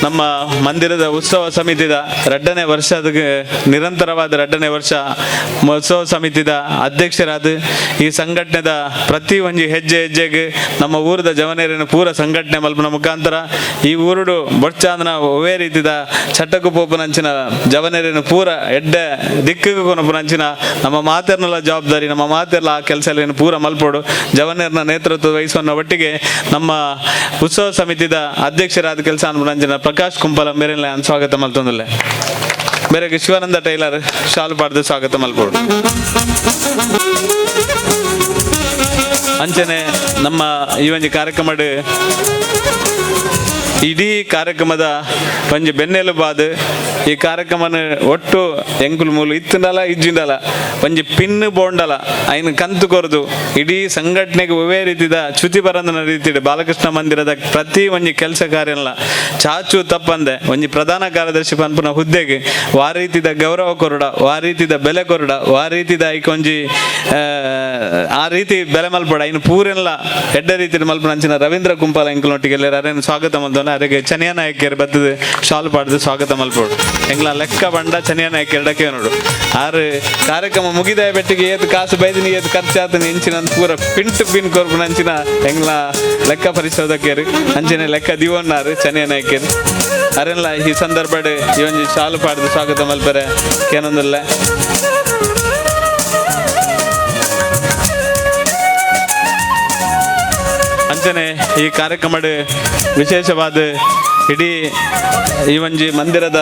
Speaker 3: ನಮ್ಮ ಮಂದಿರದ ಉತ್ಸವ ಸಮಿತಿದ ರಡ್ಡನೇ ವರ್ಷದ ನಿರಂತರವಾದ ರಡ್ಡನೇ ವರ್ಷ ಉತ್ಸವ ಸಮಿತಿದ ಅಧ್ಯಕ್ಷರಾದ ಈ ಸಂಘಟನೆದ ಪ್ರತಿ ಒಂಜಿ ಹೆಜ್ಜೆ ಹೆಜ್ಜೆಗೆ ನಮ್ಮ ಊರದ ಜವನೇರಿನ ಪೂರ ಸಂಘಟನೆ ಮಲ್ಪನ ಮುಖಾಂತರ ಈ ಊರುಡು ಬೊಡ್ಚಾಂದನ ಒವೇ ರೀತಿದ ಚಟ್ಟಕ್ಕು ಪೋಪುನಂಚಿನ ಜವನೇರಿನ ಪೂರ ಎಡ್ಡೆ ದಿಕ್ಕಿಗೆ ಕೊನಪುನಂಚಿನ ನಮ್ಮ ಮಾತೆರ್ನಲ ಜವಾಬ್ದಾರಿ, ನಮ್ಮ ಮಾತೆರ್ಲ ಆ ಕೆಲಸ ಪೂರ ಮಲ್ಪೋಡು. ಜವನೇರ್ನ ನೇತೃತ್ವ ವಹಿಸುವ ಒಟ್ಟಿಗೆ ನಮ್ಮ ಉತ್ಸವ ಸಮಿತಿದ ಅಧ್ಯಕ್ಷರಾದ ಕೆಲಸ ಅನ್ಪುನಂಚಿನ ಪ್ರಕಾಶ್ ಕುಂಪಲ ಮೇರೆಲ್ಲ ಸ್ವಾಗತ ಮಲ್ತೊಂದುಲ್ಲೆ. ಬೇರೆ ಶಿವಾನಂದ ಟೈಲರ್ ಶಾಲು ಪಾಡ್ದು ಸ್ವಾಗತ ಮಲ್ಪೋಡು. ಅಂಚನೆ ನಮ್ಮ ಈ ಒಂಜಿ ಕಾರ್ಯಕ್ರಮಡ್ ಇಡೀ ಕಾರ್ಯಕ್ರಮದ ಒಂಜಿ ಬೆನ್ನೆಲುಬಾದ್ ಈ ಕಾರ್ಯಕ್ರಮನ ಒಟ್ಟು ಎಂಕುಲು ಮೂಲು ಇತ್ತುಂಡಲ ಇಜ್ಜಿಂಡಲ ಒಂಜಿ ಪಿನ್ ಬೋಂಡಲ ಐನ್ ಕಂತು ಕೊರದು ಇಡೀ ಸಂಘಟನೆಗೆ ಒವೇ ರೀತಿದ ಚ್ಯುತಿ ಬರಂದನ ರೀತಿಡ್ ಬಾಲಕೃಷ್ಣ ಮಂದಿರದ ಪ್ರತಿ ಒಂಜಿ ಕೆಲಸ ಕಾರ್ಯಲ್ಲ ಚಾಚು ತಪ್ಪಂದೆ ಒಂಜಿ ಪ್ರಧಾನ ಕಾರ್ಯದರ್ಶಿ ಪನ್ಪುನ ಹುದ್ದೆಗೆ ವಾ ರೀತಿದ ಗೌರವ ಕೊರಡ, ವಾ ರೀತಿದ ಬೆಲೆ ಕೊರಡ, ವಾ ರೀತಿದ ಐಕ್ ಒಂಜಿ ಆ ರೀತಿ ಬೆಲೆ ಮಲ್ಪಡ ಇನ್ನು ಪೂರೆಲ್ಲ ಎಡ್ಡೆ ರೀತಿಯ ಮಲ್ಪನ ಅಂಚಿನ ರವೀಂದ್ರ ಕುಂಪಾಲ ಎಂಕುಲೊಟ್ಟಿಗೆ ಅರೇನು ಸ್ವಾಗತ ಮಲ್ತೊಂದು. ಅರೆಗೆ ಚನಿಯ ನಾಯಕರು ಬತ್ತದ ಶಾಲ್ ಪಾಡ್ದು ಸ್ವಾಗತ ಮಲ್ಪೋಡು. ಎಂಗ್ಲ ಲೆಕ್ಕ ಬಂಡ ಚನಿಯ ನಾಯಕರು ಡಕ್ಕೆ ನೋಡು. ಆರು ಕಾರ್ಯಕ್ರಮ ಮುಗಿದ ಬೆಟ್ಟಿಗೆ ಏತ್ ಕಾಸು ಬೈದಿನಿ ಏತ್ ಖರ್ಚಾತನಿ ಇಂಚಿನ ಪೂರ pin to pin ಕೊರ್ಪುನ ಅಂಚಿನ ಎಂಗ್ಲ ಲೆಕ್ಕ ಪರಿಶೋಧಕರು ಅಂಚಿನ ಲೆಕ್ಕ ದಿವನ್ನಾರು ಚನಿಯ ನಾಯಕರು. ಅರೆಲ್ಲ ಈ ಸಂದರ್ಭಡ್ ಈ ಒಂಜಿ ಶಾಲು ಪಾಡ್ದು ಸ್ವಾಗತ ಮಲ್ಪರೆ ಕೇನೊಂದುಲ್ಲೆ. ಅಂಚನೆ ಈ ಕಾರ್ಯಕ್ರಮಡ್ ವಿಶೇಷವಾದ ಇಡೀ ಈ ಒಂಜಿ ಮಂದಿರದ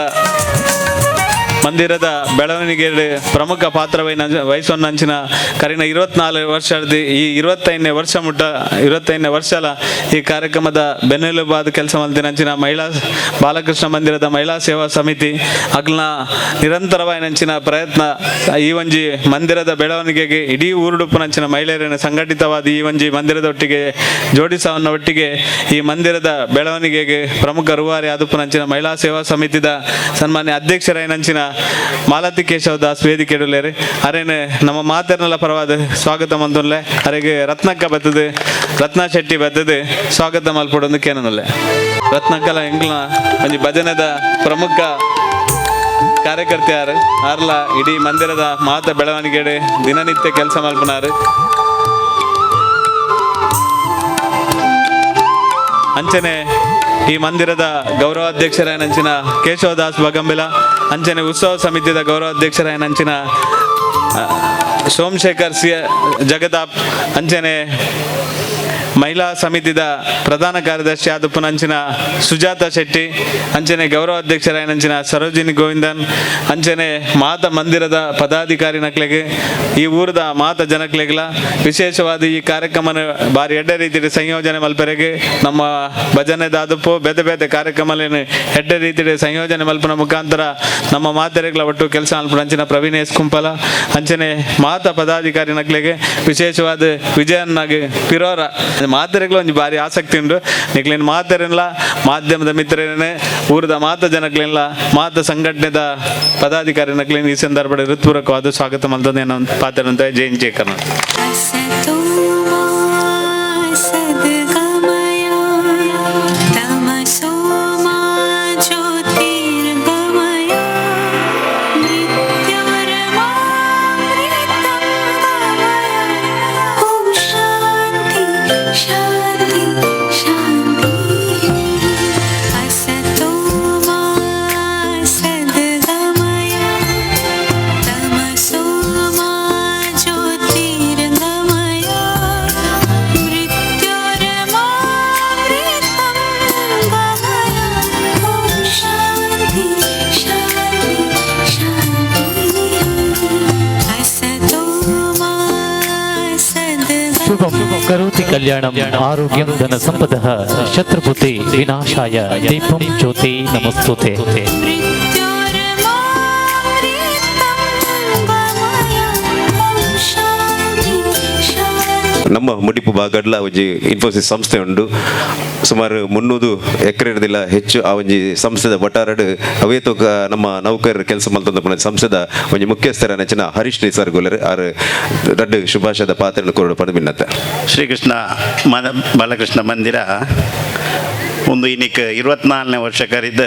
Speaker 3: ಮಂದಿರದ ಬೆಳವಣಿಗೆ ಪ್ರಮುಖ ಪಾತ್ರವೈನ ವಹಿಸೊನ್ನಂಚಿನ ಕರಿನ 24 ವರ್ಷದ ಈ 25ನೇ ವರ್ಷ ಮುಟ್ಟ 25ನೇ ವರ್ಷಲ ಈ ಕಾರ್ಯಕ್ರಮದ ಬೆನ್ನೆಲುಬಾದ ಕೆಲಸ ಮಲ್ತಿನಂಚಿನ ಮಹಿಳಾ ಬಾಲಕೃಷ್ಣ ಮಂದಿರದ ಮಹಿಳಾ ಸೇವಾ ಸಮಿತಿ ಅಗ್ಲ ನಿರಂತರವಾಯಿನಂಚಿನ ಪ್ರಯತ್ನ ಈ ಒಂಜಿ ಮಂದಿರದ ಬೆಳವಣಿಗೆಗೆ ಇಡೀ ಊರುಡುಪ್ಪುನಂಚಿನ ಮಹಿಳೆಯರನ್ನು ಸಂಘಟಿತವಾದ ಈ ಒಂಜಿ ಮಂದಿರದ ಒಟ್ಟಿಗೆ ಜೋಡಿಸವನ್ನ ಒಟ್ಟಿಗೆ ಈ ಮಂದಿರದ ಬೆಳವಣಿಗೆಗೆ ಪ್ರಮುಖ ರೂವಾರಿ ಆದುಪ್ಪುನಂಚಿನ ಮಹಿಳಾ ಸೇವಾ ಸಮಿತಿದ ಸನ್ಮಾನ್ಯ ಅಧ್ಯಕ್ಷರಾಯಿನಂಚಿನ Malathi Keshav Das ವೇದಿಕೆ ಅರೇನೆ ನಮ್ಮ ಮಾತೆರ್ನಲ ಪರವಾದ ಸ್ವಾಗತ ಮಂತುನ್ಲೆ ಅರೆಗೆ ರತ್ನಕ್ಕ ಬತ್ತದು, ರತ್ನ ಶೆಟ್ಟಿ ಬತ್ತದು ಸ್ವಾಗತ ಮಲ್ಪೊಡೊಂದು ಕೇನನುಲ್ಲೆ. ರತ್ನಕ್ಕಲ ಎಂಕ್ಲ ಒಂಜಿ ಭಜನೆದ ಪ್ರಮುಖ ಕಾರ್ಯಕರ್ತೆಯಾರು ಆರ್ಲ ಇಡೀ ಮಂದಿರದ ಮಾತ ಬೆಳವಣಿಗೆ ದಿನನಿತ್ಯ ಕೆಲಸ ಮಲ್ಪನಾರು. ಅಂಚನೆ ಈ ಮಂದಿರದ ಗೌರವಾಧ್ಯಕ್ಷರಾಯನಂಚಿನ ಕೇಶವದಾಸ್ ಬಗಂಬಿಲ, ಅಂಚನೆ ಉತ್ಸವ ಸಮಿತಿಯ ಗೌರವಾಧ್ಯಕ್ಷರಾಯನಂಚಿನ ಸೋಮಶೇಖರ್ ಸಿ ಜಗತಾಪ್, ಅಂಚನೆ ಮಹಿಳಾ ಸಮಿತಿದ ಪ್ರಧಾನ ಕಾರ್ಯದರ್ಶಿ ಆದಪ್ಪನಂಚಿನ ಸುಜಾತ ಶೆಟ್ಟಿ, ಅಂಚನೆ ಗೌರವಾಧ್ಯಕ್ಷರಾಯನಂಚಿನ ಸರೋಜಿನಿ ಗೋವಿಂದನ್, ಅಂಚನೆ ಮಾತ ಮಂದಿರದ ಪದಾಧಿಕಾರಿ ನಕ್ಲೆಗೆ ಈ ಊರದ ಮಾತ ಜನಕ್ಲೆಗ್ಲ ವಿಶೇಷವಾದ ಈ ಕಾರ್ಯಕ್ರಮನ ಬಾರಿ ಎಡ್ಡೆ ರೀತಿಯ ಸಂಯೋಜನೆ ಮಲ್ಪೆರೆಗೆ ನಮ್ಮ ಭಜನೆ ದಾದಪ್ಪು ಬೇತೆ ಬೇತೆ ಕಾರ್ಯಕ್ರಮಲೇನು ಎಡ್ಡೆ ರೀತಿಯ ಸಂಯೋಜನೆ ಮಲ್ಪನ ಮುಖಾಂತರ ನಮ್ಮ ಮಾತೆರೆಗ್ಲ ಒಟ್ಟು ಕೆಲಸ ಮಲ್ಪನ ಪ್ರವೀಣ್ ಎಸ್ ಕುಂಪಲ, ಅಂಚನೆ ಮಾತ ಪದಾಧಿಕಾರಿ ನಕ್ಲೆಗೆ ವಿಶೇಷವಾದ ವಿಜಯನ್ನಾಗಿ ಪಿರೋರ ಮಾತೆರೆಗ್ಲ ಒಂಜಿ ಬಾರಿ ಆಸಕ್ತಿ ಉಂಡು. ನಿಕ್ಲೇನ್ ಮಾತೆರೆನ್ಲ ಮಾಧ್ಯಮದ ಮಿತ್ರರೇನೆ ಊರದ ಮಾತ ಜನಕ್ಲೆನ್ಲ ಮಾತ ಸಂಘಟನೆದ ಪದಾಧಿಕಾರಿ ನಕ್ಲೇನ್ ಈ ಸಂದರ್ಭದ ಹೃತ್ಪೂರ್ವಕವಾದ ಸ್ವಾಗತ ಮಲ್ತಂದು ಪಾತ್ರ ಜೈನ್ ಜಯ ಕರ್ನಾಟಕ.
Speaker 2: ಶುಭಂ ಕರೋತಿ ಕಲ್ಯಾಣಂ ಆರೋಗ್ಯಂ ಧನ ಸಂಪದಃ ಶತ್ರುಬುದ್ಧಿ ವಿನಾಶಾಯ ದೀಪಂ ಜ್ಯೋತಿ ನಮಸ್ತುತೆ.
Speaker 1: ನಮ್ಮ ಮುಡಿಪು ಭಾಗಡ್ಲ ಒಂಜಿ ಇನ್ಫೋಸಿಸ್ ಸಂಸ್ಥೆ ಉಂಡು. ಸುಮಾರು 300 ಎಕರೆದಿಲ್ಲ ಹೆಚ್ಚು ಆ ಒಂಜಿ ಸಂಸ್ಥೆದ ವಟಾರಡ್ ಅವೇ ತೂಕ ನಮ್ಮ ನೌಕರರು ಕೆಲಸ ಮಲ್ತೊಂದು ಸಂಸ್ಥೆದ ಒಂಜಿ ಮುಖ್ಯಸ್ಥರ ನೆಚ್ಚಿನ ಹರೀಶ್ ನಿಸಾರ್ ಗೊಲ್ಲರ್ ಆರ್ ರಡ್ಡ್ ಶುಭಾಶಯದ ಪಾತ್ರನ ಕೊರಡು ಪಡೆದು ಭಿನ್ನತೆ.
Speaker 4: ಶ್ರೀಕೃಷ್ಣ ಬಾಲಕೃಷ್ಣ ಮಂದಿರ ಒಂದು ಇನ್ನಿಕ್ 24ನೇ ವರ್ಷ ಕರಿದ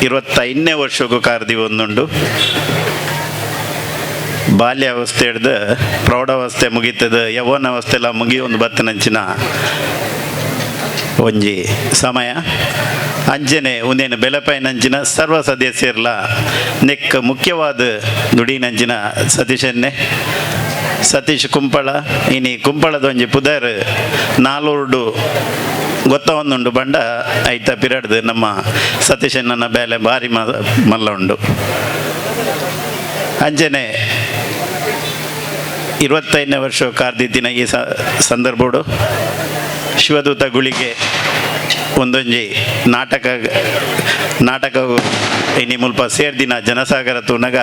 Speaker 4: 25ನೇ ವರ್ಷಕ್ಕೂ ಕಾರ್ದಿ ಒಂದುಂಡು. ಬಾಲ್ಯಾವಸ್ಥೆ ಹಿಡ್ದು ಪ್ರೌಢಾವಸ್ಥೆ ಮುಗೀತದ, ಯೌವನಾವಸ್ಥೆ ಎಲ್ಲ ಮುಗಿ ಒಂದು ಬತ್ತನಂಚಿನ ಒಂಜಿ ಸಮಯ. ಅಂಚನೆ ಒಂದೇನು ಬೆಲಪಾಯಿನಂಚಿನ ಸರ್ವ ಸದಸ್ಯರ್ಲ ನೆಕ್ ಮುಖ್ಯವಾದ ದುಡಿನಂಚಿನ ಸತೀಶನ್ನೇ ಸತೀಶ್ ಕುಂಪಳ ಇನಿ ಕುಂಪಳದ ಒಂಜಿ ಪುದರ್ ನಾಲೂರ್ಡು ಗೊತ್ತ ಒಂದುಂಡು ಬಂಡ ಐತ ಪಿರಡ್ದು ನಮ್ಮ ಸತೀಶಣ್ಣನ ಬೇಲೆ ಭಾರಿ ಮಲ್ಲ ಉಂಡು. ಅಂಚನೆ 25ನೇ ವರ್ಷ ಕಾರ್ದಿತ್ತಿನ ಈ ಸಂದರ್ಭಡು ಶಿವದೂತ ಗುಳಿಗೆ ಒಂದೊಂಜಿ ನಾಟಕ ನಾಟಕ ಇನಿ ಮುಲ್ಪ ಸೇರ್ದಿನ ಜನಸಾಗರ ತೂನಗ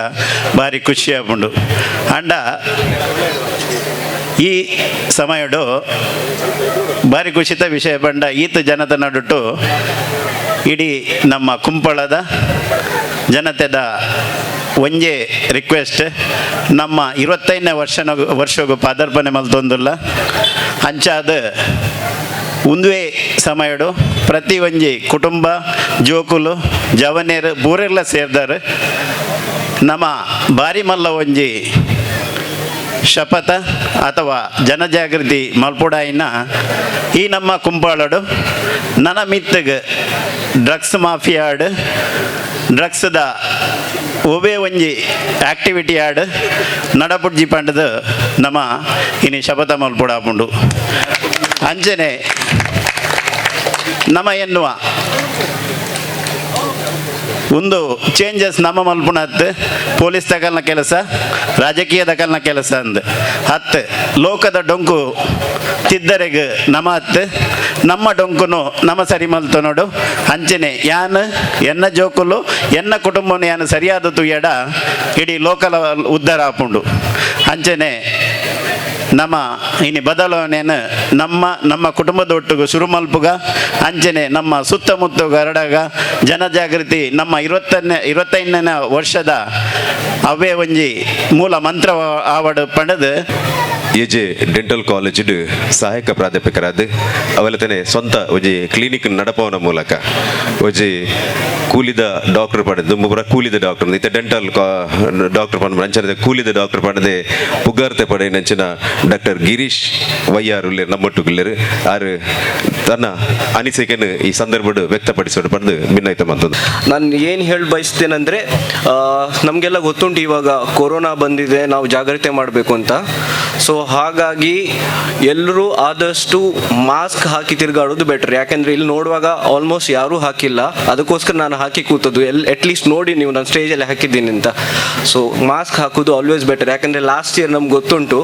Speaker 4: ಭಾರಿ ಖುಷಿ ಆಪುಂಡು. ಅಂಡ ಈ ಸಮಯಡು ಭಾರಿ ಖುಷಿತ ವಿಷಯ ಬಂಡ ಈತ ಜನತ ನಡುಟು ಇಡೀ ನಮ್ಮ ಕುಂಪಳದ ಜನತೆದ ಒಂಜೇ ರಿಕ್ವೆಸ್ಟ್, ನಮ್ಮ 25ನೇ ವರ್ಷಗೂ ಪಾದಾರ್ಪಣೆ ಮಲ್ತೊಂದುಲ್ಲ. ಅಂಚಾದ ಉಂದುವೆ ಸಮಯಡು ಪ್ರತಿ ಒಂಜಿ ಕುಟುಂಬ ಜೋಕುಲು ಜವನೇರು ಬೂರೆಲ್ಲ ಸೇರ್ದಾರೆ. ನಮ್ಮ ಬಾರಿ ಮಲ್ಲ ಒಂಜಿ ಶಪಥ ಅಥವಾ ಜನಜಾಗೃತಿ ಮಲ್ಪುಡಾಯಿನ ಈ ನಮ್ಮ ಕುಂಪಾಳಡು ನನ ಮಿತ್ತಗ್ ಡ್ರಗ್ಸ್ ಮಾಫಿಯಾಡ್ ಡ್ರಗ್ಸ್ದ ಒವೇ ಒಂಜಿ ಆಕ್ಟಿವಿಟಿ ಆಡ್ ನಡಪುಡ್ಜಿ ಪಂಡದು ನಮ್ಮ ಇನಿ ಶಪಥ ಮಲ್ಪುಡಾಪುಂಡು. ಅಂಚನೆ ನಮ ಎನ್ನುವ ಒಂದು ಚೇಂಜಸ್ ನಮ್ಮ ಮಲ್ಪುನತ್ ಪೊಲೀಸ್ ತಕಲ್ನ ಕೆಲಸ, ರಾಜಕೀಯ ದಕಲ್ನ ಕೆಲಸ ಅಂದ್ ಹತ್ತು ಲೋಕದ ಡೊಂಕು ತಿದ್ದರೆಗ್ ನಮ ಹತ್ತು ನಮ್ಮ ಡೊಂಕುನು ನಮ ಸರಿ ಮಲ್ತ ನೋಡು. ಅಂಚನೆ ಯಾನ್ ಎನ್ನ ಜೋಕುಲು ಎನ್ನ ಕುಟುಂಬನು ಯಾನ್ ಸರಿಯಾದ ತುಯ್ಯಡ ಇಡೀ ಲೋಕಲ ಉದ್ಧಾರ ಆಪುಂಡು. ಅಂಚನೆ ನಮ್ಮ ಇನಿ ಬದಲಾವಣೆಯನ್ನು ನಮ್ಮ ನಮ್ಮ ಕುಟುಂಬದ ಒಟ್ಟಿಗೆ ಶುರು ಮಲ್ಪುಗ. ಅಂಚನೆ ನಮ್ಮ ಸುತ್ತಮುತ್ತ ಹರಡಾಗ ಜನಜಾಗೃತಿ ನಮ್ಮ 25ನೇ ವರ್ಷದ ಅವೇ ಒಂಜಿ ಮೂಲ ಮಂತ್ರ ಆವಡು ಪಡೆದು.
Speaker 1: AJ dental college ಸಹಾಯಕ ಪ್ರಾಧ್ಯಾಪಕರಾದ ಅವಲತನೆ ಸ್ವಂತ ಒಂಜಿ ಕ್ಲಿನಿಕ್ ನಡಪವನ ಮೂಲಕ ಒಂಜಿ ಕೂಲಿದ ಡಾಕ್ಟರ್ ಪಡೆದು ಮುಬ್ಬರ ಕೂಲಿದ ಡಾಕ್ಟರ್ ಇತ್ತೆ ಡೆಂಟಲ್ ಡಾಕ್ಟರ್ ಪಂಡ ಅಂಚನೆ ಕೂಲಿದ ಡಾಕ್ಟರ್ ಪಡೆದೆ ಪುಗಾರ್ತೆ ಪಡೆಯಿನಂಚಿನ ಡಾಕ್ಟರ್ ಗಿರೀಶ್ ವೈಯಾರ್ ಉಲ್ಲೇರ್ ನಮ್ಮೊಟ್ಟುಗುಲ್ಲೇರು. ಆರು ತನ್ನ ಅನಿಸಿಕೆಯನ್ನು ಈ ಸಂದರ್ಭಡ್ ವ್ಯಕ್ತಪಡಿಸೋಡು ಪಡೆದು ಭಿನ್ನೈತ ಬಂತದ್ದು.
Speaker 5: ನಾನು ಏನು ಹೇಳಿ ಬಯಸ್ತೇನೆಂದರೆ, ನಮಗೆಲ್ಲ ಗೊತ್ತುಂಟು ಇವಾಗ ಕೊರೋನಾ ಬಂದಿದೆ, ನಾವು ಜಾಗ್ರತೆ ಮಾಡಬೇಕು ಅಂತ. ಸೊ ಹಾಗಾಗಿ ಎಲ್ಲರೂ ಆದಷ್ಟು ಮಾಸ್ಕ್ ಹಾಕಿ ತಿರುಗಾಡೋದು ಬೆಟರ್. ಯಾಕೆಂದರೆ ಇಲ್ಲಿ ನೋಡುವಾಗ ಆಲ್ಮೋಸ್ಟ್ ಯಾರೂ ಹಾಕಿಲ್ಲ. ಅದಕ್ಕೋಸ್ಕರ ನಾನು ಹಾಕಿ ಕೂತದ್ದು. L at least ನೋಡಿ ನೀವು, ನಾನು ಸ್ಟೇಜಲ್ಲಿ ಹಾಕಿದ್ದೀನಿ ಅಂತ. ಸೊ ಮಾಸ್ಕ್ ಹಾಕೋದು ಆಲ್ವೇಸ್ ಬೆಟರ್. ಯಾಕೆಂದರೆ ಲಾಸ್ಟ್ ಇಯರ್ ನಮ್ಗೆ ಗೊತ್ತುಂಟು,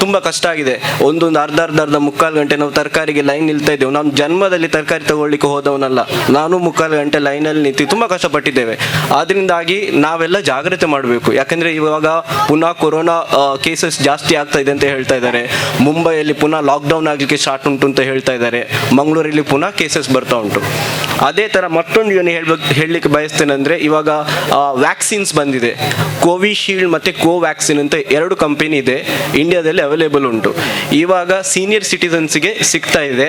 Speaker 5: ತುಂಬ ಕಷ್ಟ ಆಗಿದೆ. ಒಂದೊಂದು ಅರ್ಧ ಅರ್ಧ ಅರ್ಧ ಮುಕ್ಕಾಲು ಗಂಟೆ ನಾವು ತರಕಾರಿಗೆ ಲೈನ್ ನಿಲ್ತಾ ಇದ್ದೆವು. ನಮ್ಮ ಜನ್ಮದಲ್ಲಿ ತರಕಾರಿ ತಗೊಳ್ಳಿಕ್ಕೆ ಹೋದವನಲ್ಲ ನಾನು. ಮುಕ್ಕಾಲು ಗಂಟೆ ಲೈನಲ್ಲಿ ನಿಂತು ತುಂಬ ಕಷ್ಟಪಟ್ಟಿದ್ದೇವೆ. ಆದ್ರಿಂದಾಗಿ ನಾವೆಲ್ಲ ಜಾಗ್ರತೆ ಮಾಡಬೇಕು. ಯಾಕಂದ್ರೆ ಇವಾಗ ಪುನಃ ಕೊರೋನಾ ಕೇಸಸ್ ಜಾಸ್ತಿ ಆಗ್ತಾ ಇದೆ ಅಂತ ಹೇಳ್ತಾ ಇದ್ದಾರೆ. ಮುಂಬೈಯಲ್ಲಿ ಪುನಃ ಲಾಕ್ಡೌನ್ ಆಗಲಿಕ್ಕೆ ಸ್ಟಾರ್ಟ್ ಉಂಟು ಅಂತ ಹೇಳ್ತಾ ಇದ್ದಾರೆ. ಮಂಗಳೂರಲ್ಲಿ ಪುನಃ ಕೇಸಸ್ ಬರ್ತಾ ಉಂಟು. ಅದೇ ಥರ ಮತ್ತೊಂದು ಏನು ಹೇಳಲಿಕ್ಕೆ ಬಯಸ್ತೇನೆ ಅಂದರೆ, ಇವಾಗ ವ್ಯಾಕ್ಸಿನ್ಸ್ ಬಂದಿದೆ. ಕೋವಿಶೀಲ್ಡ್ ಮತ್ತು ಕೋವ್ಯಾಕ್ಸಿನ್ ಅಂತ ಎರಡು ಕಂಪನಿ ಇದೆ, ಇಂಡಿಯಾದಲ್ಲಿ ಅವೈಲೇಬಲ್ ಉಂಟು. ಇವಾಗ ಸೀನಿಯರ್ ಸಿಟಿಸನ್ಸ್ಗೆ ಸಿಗ್ತಾ ಇದೆ.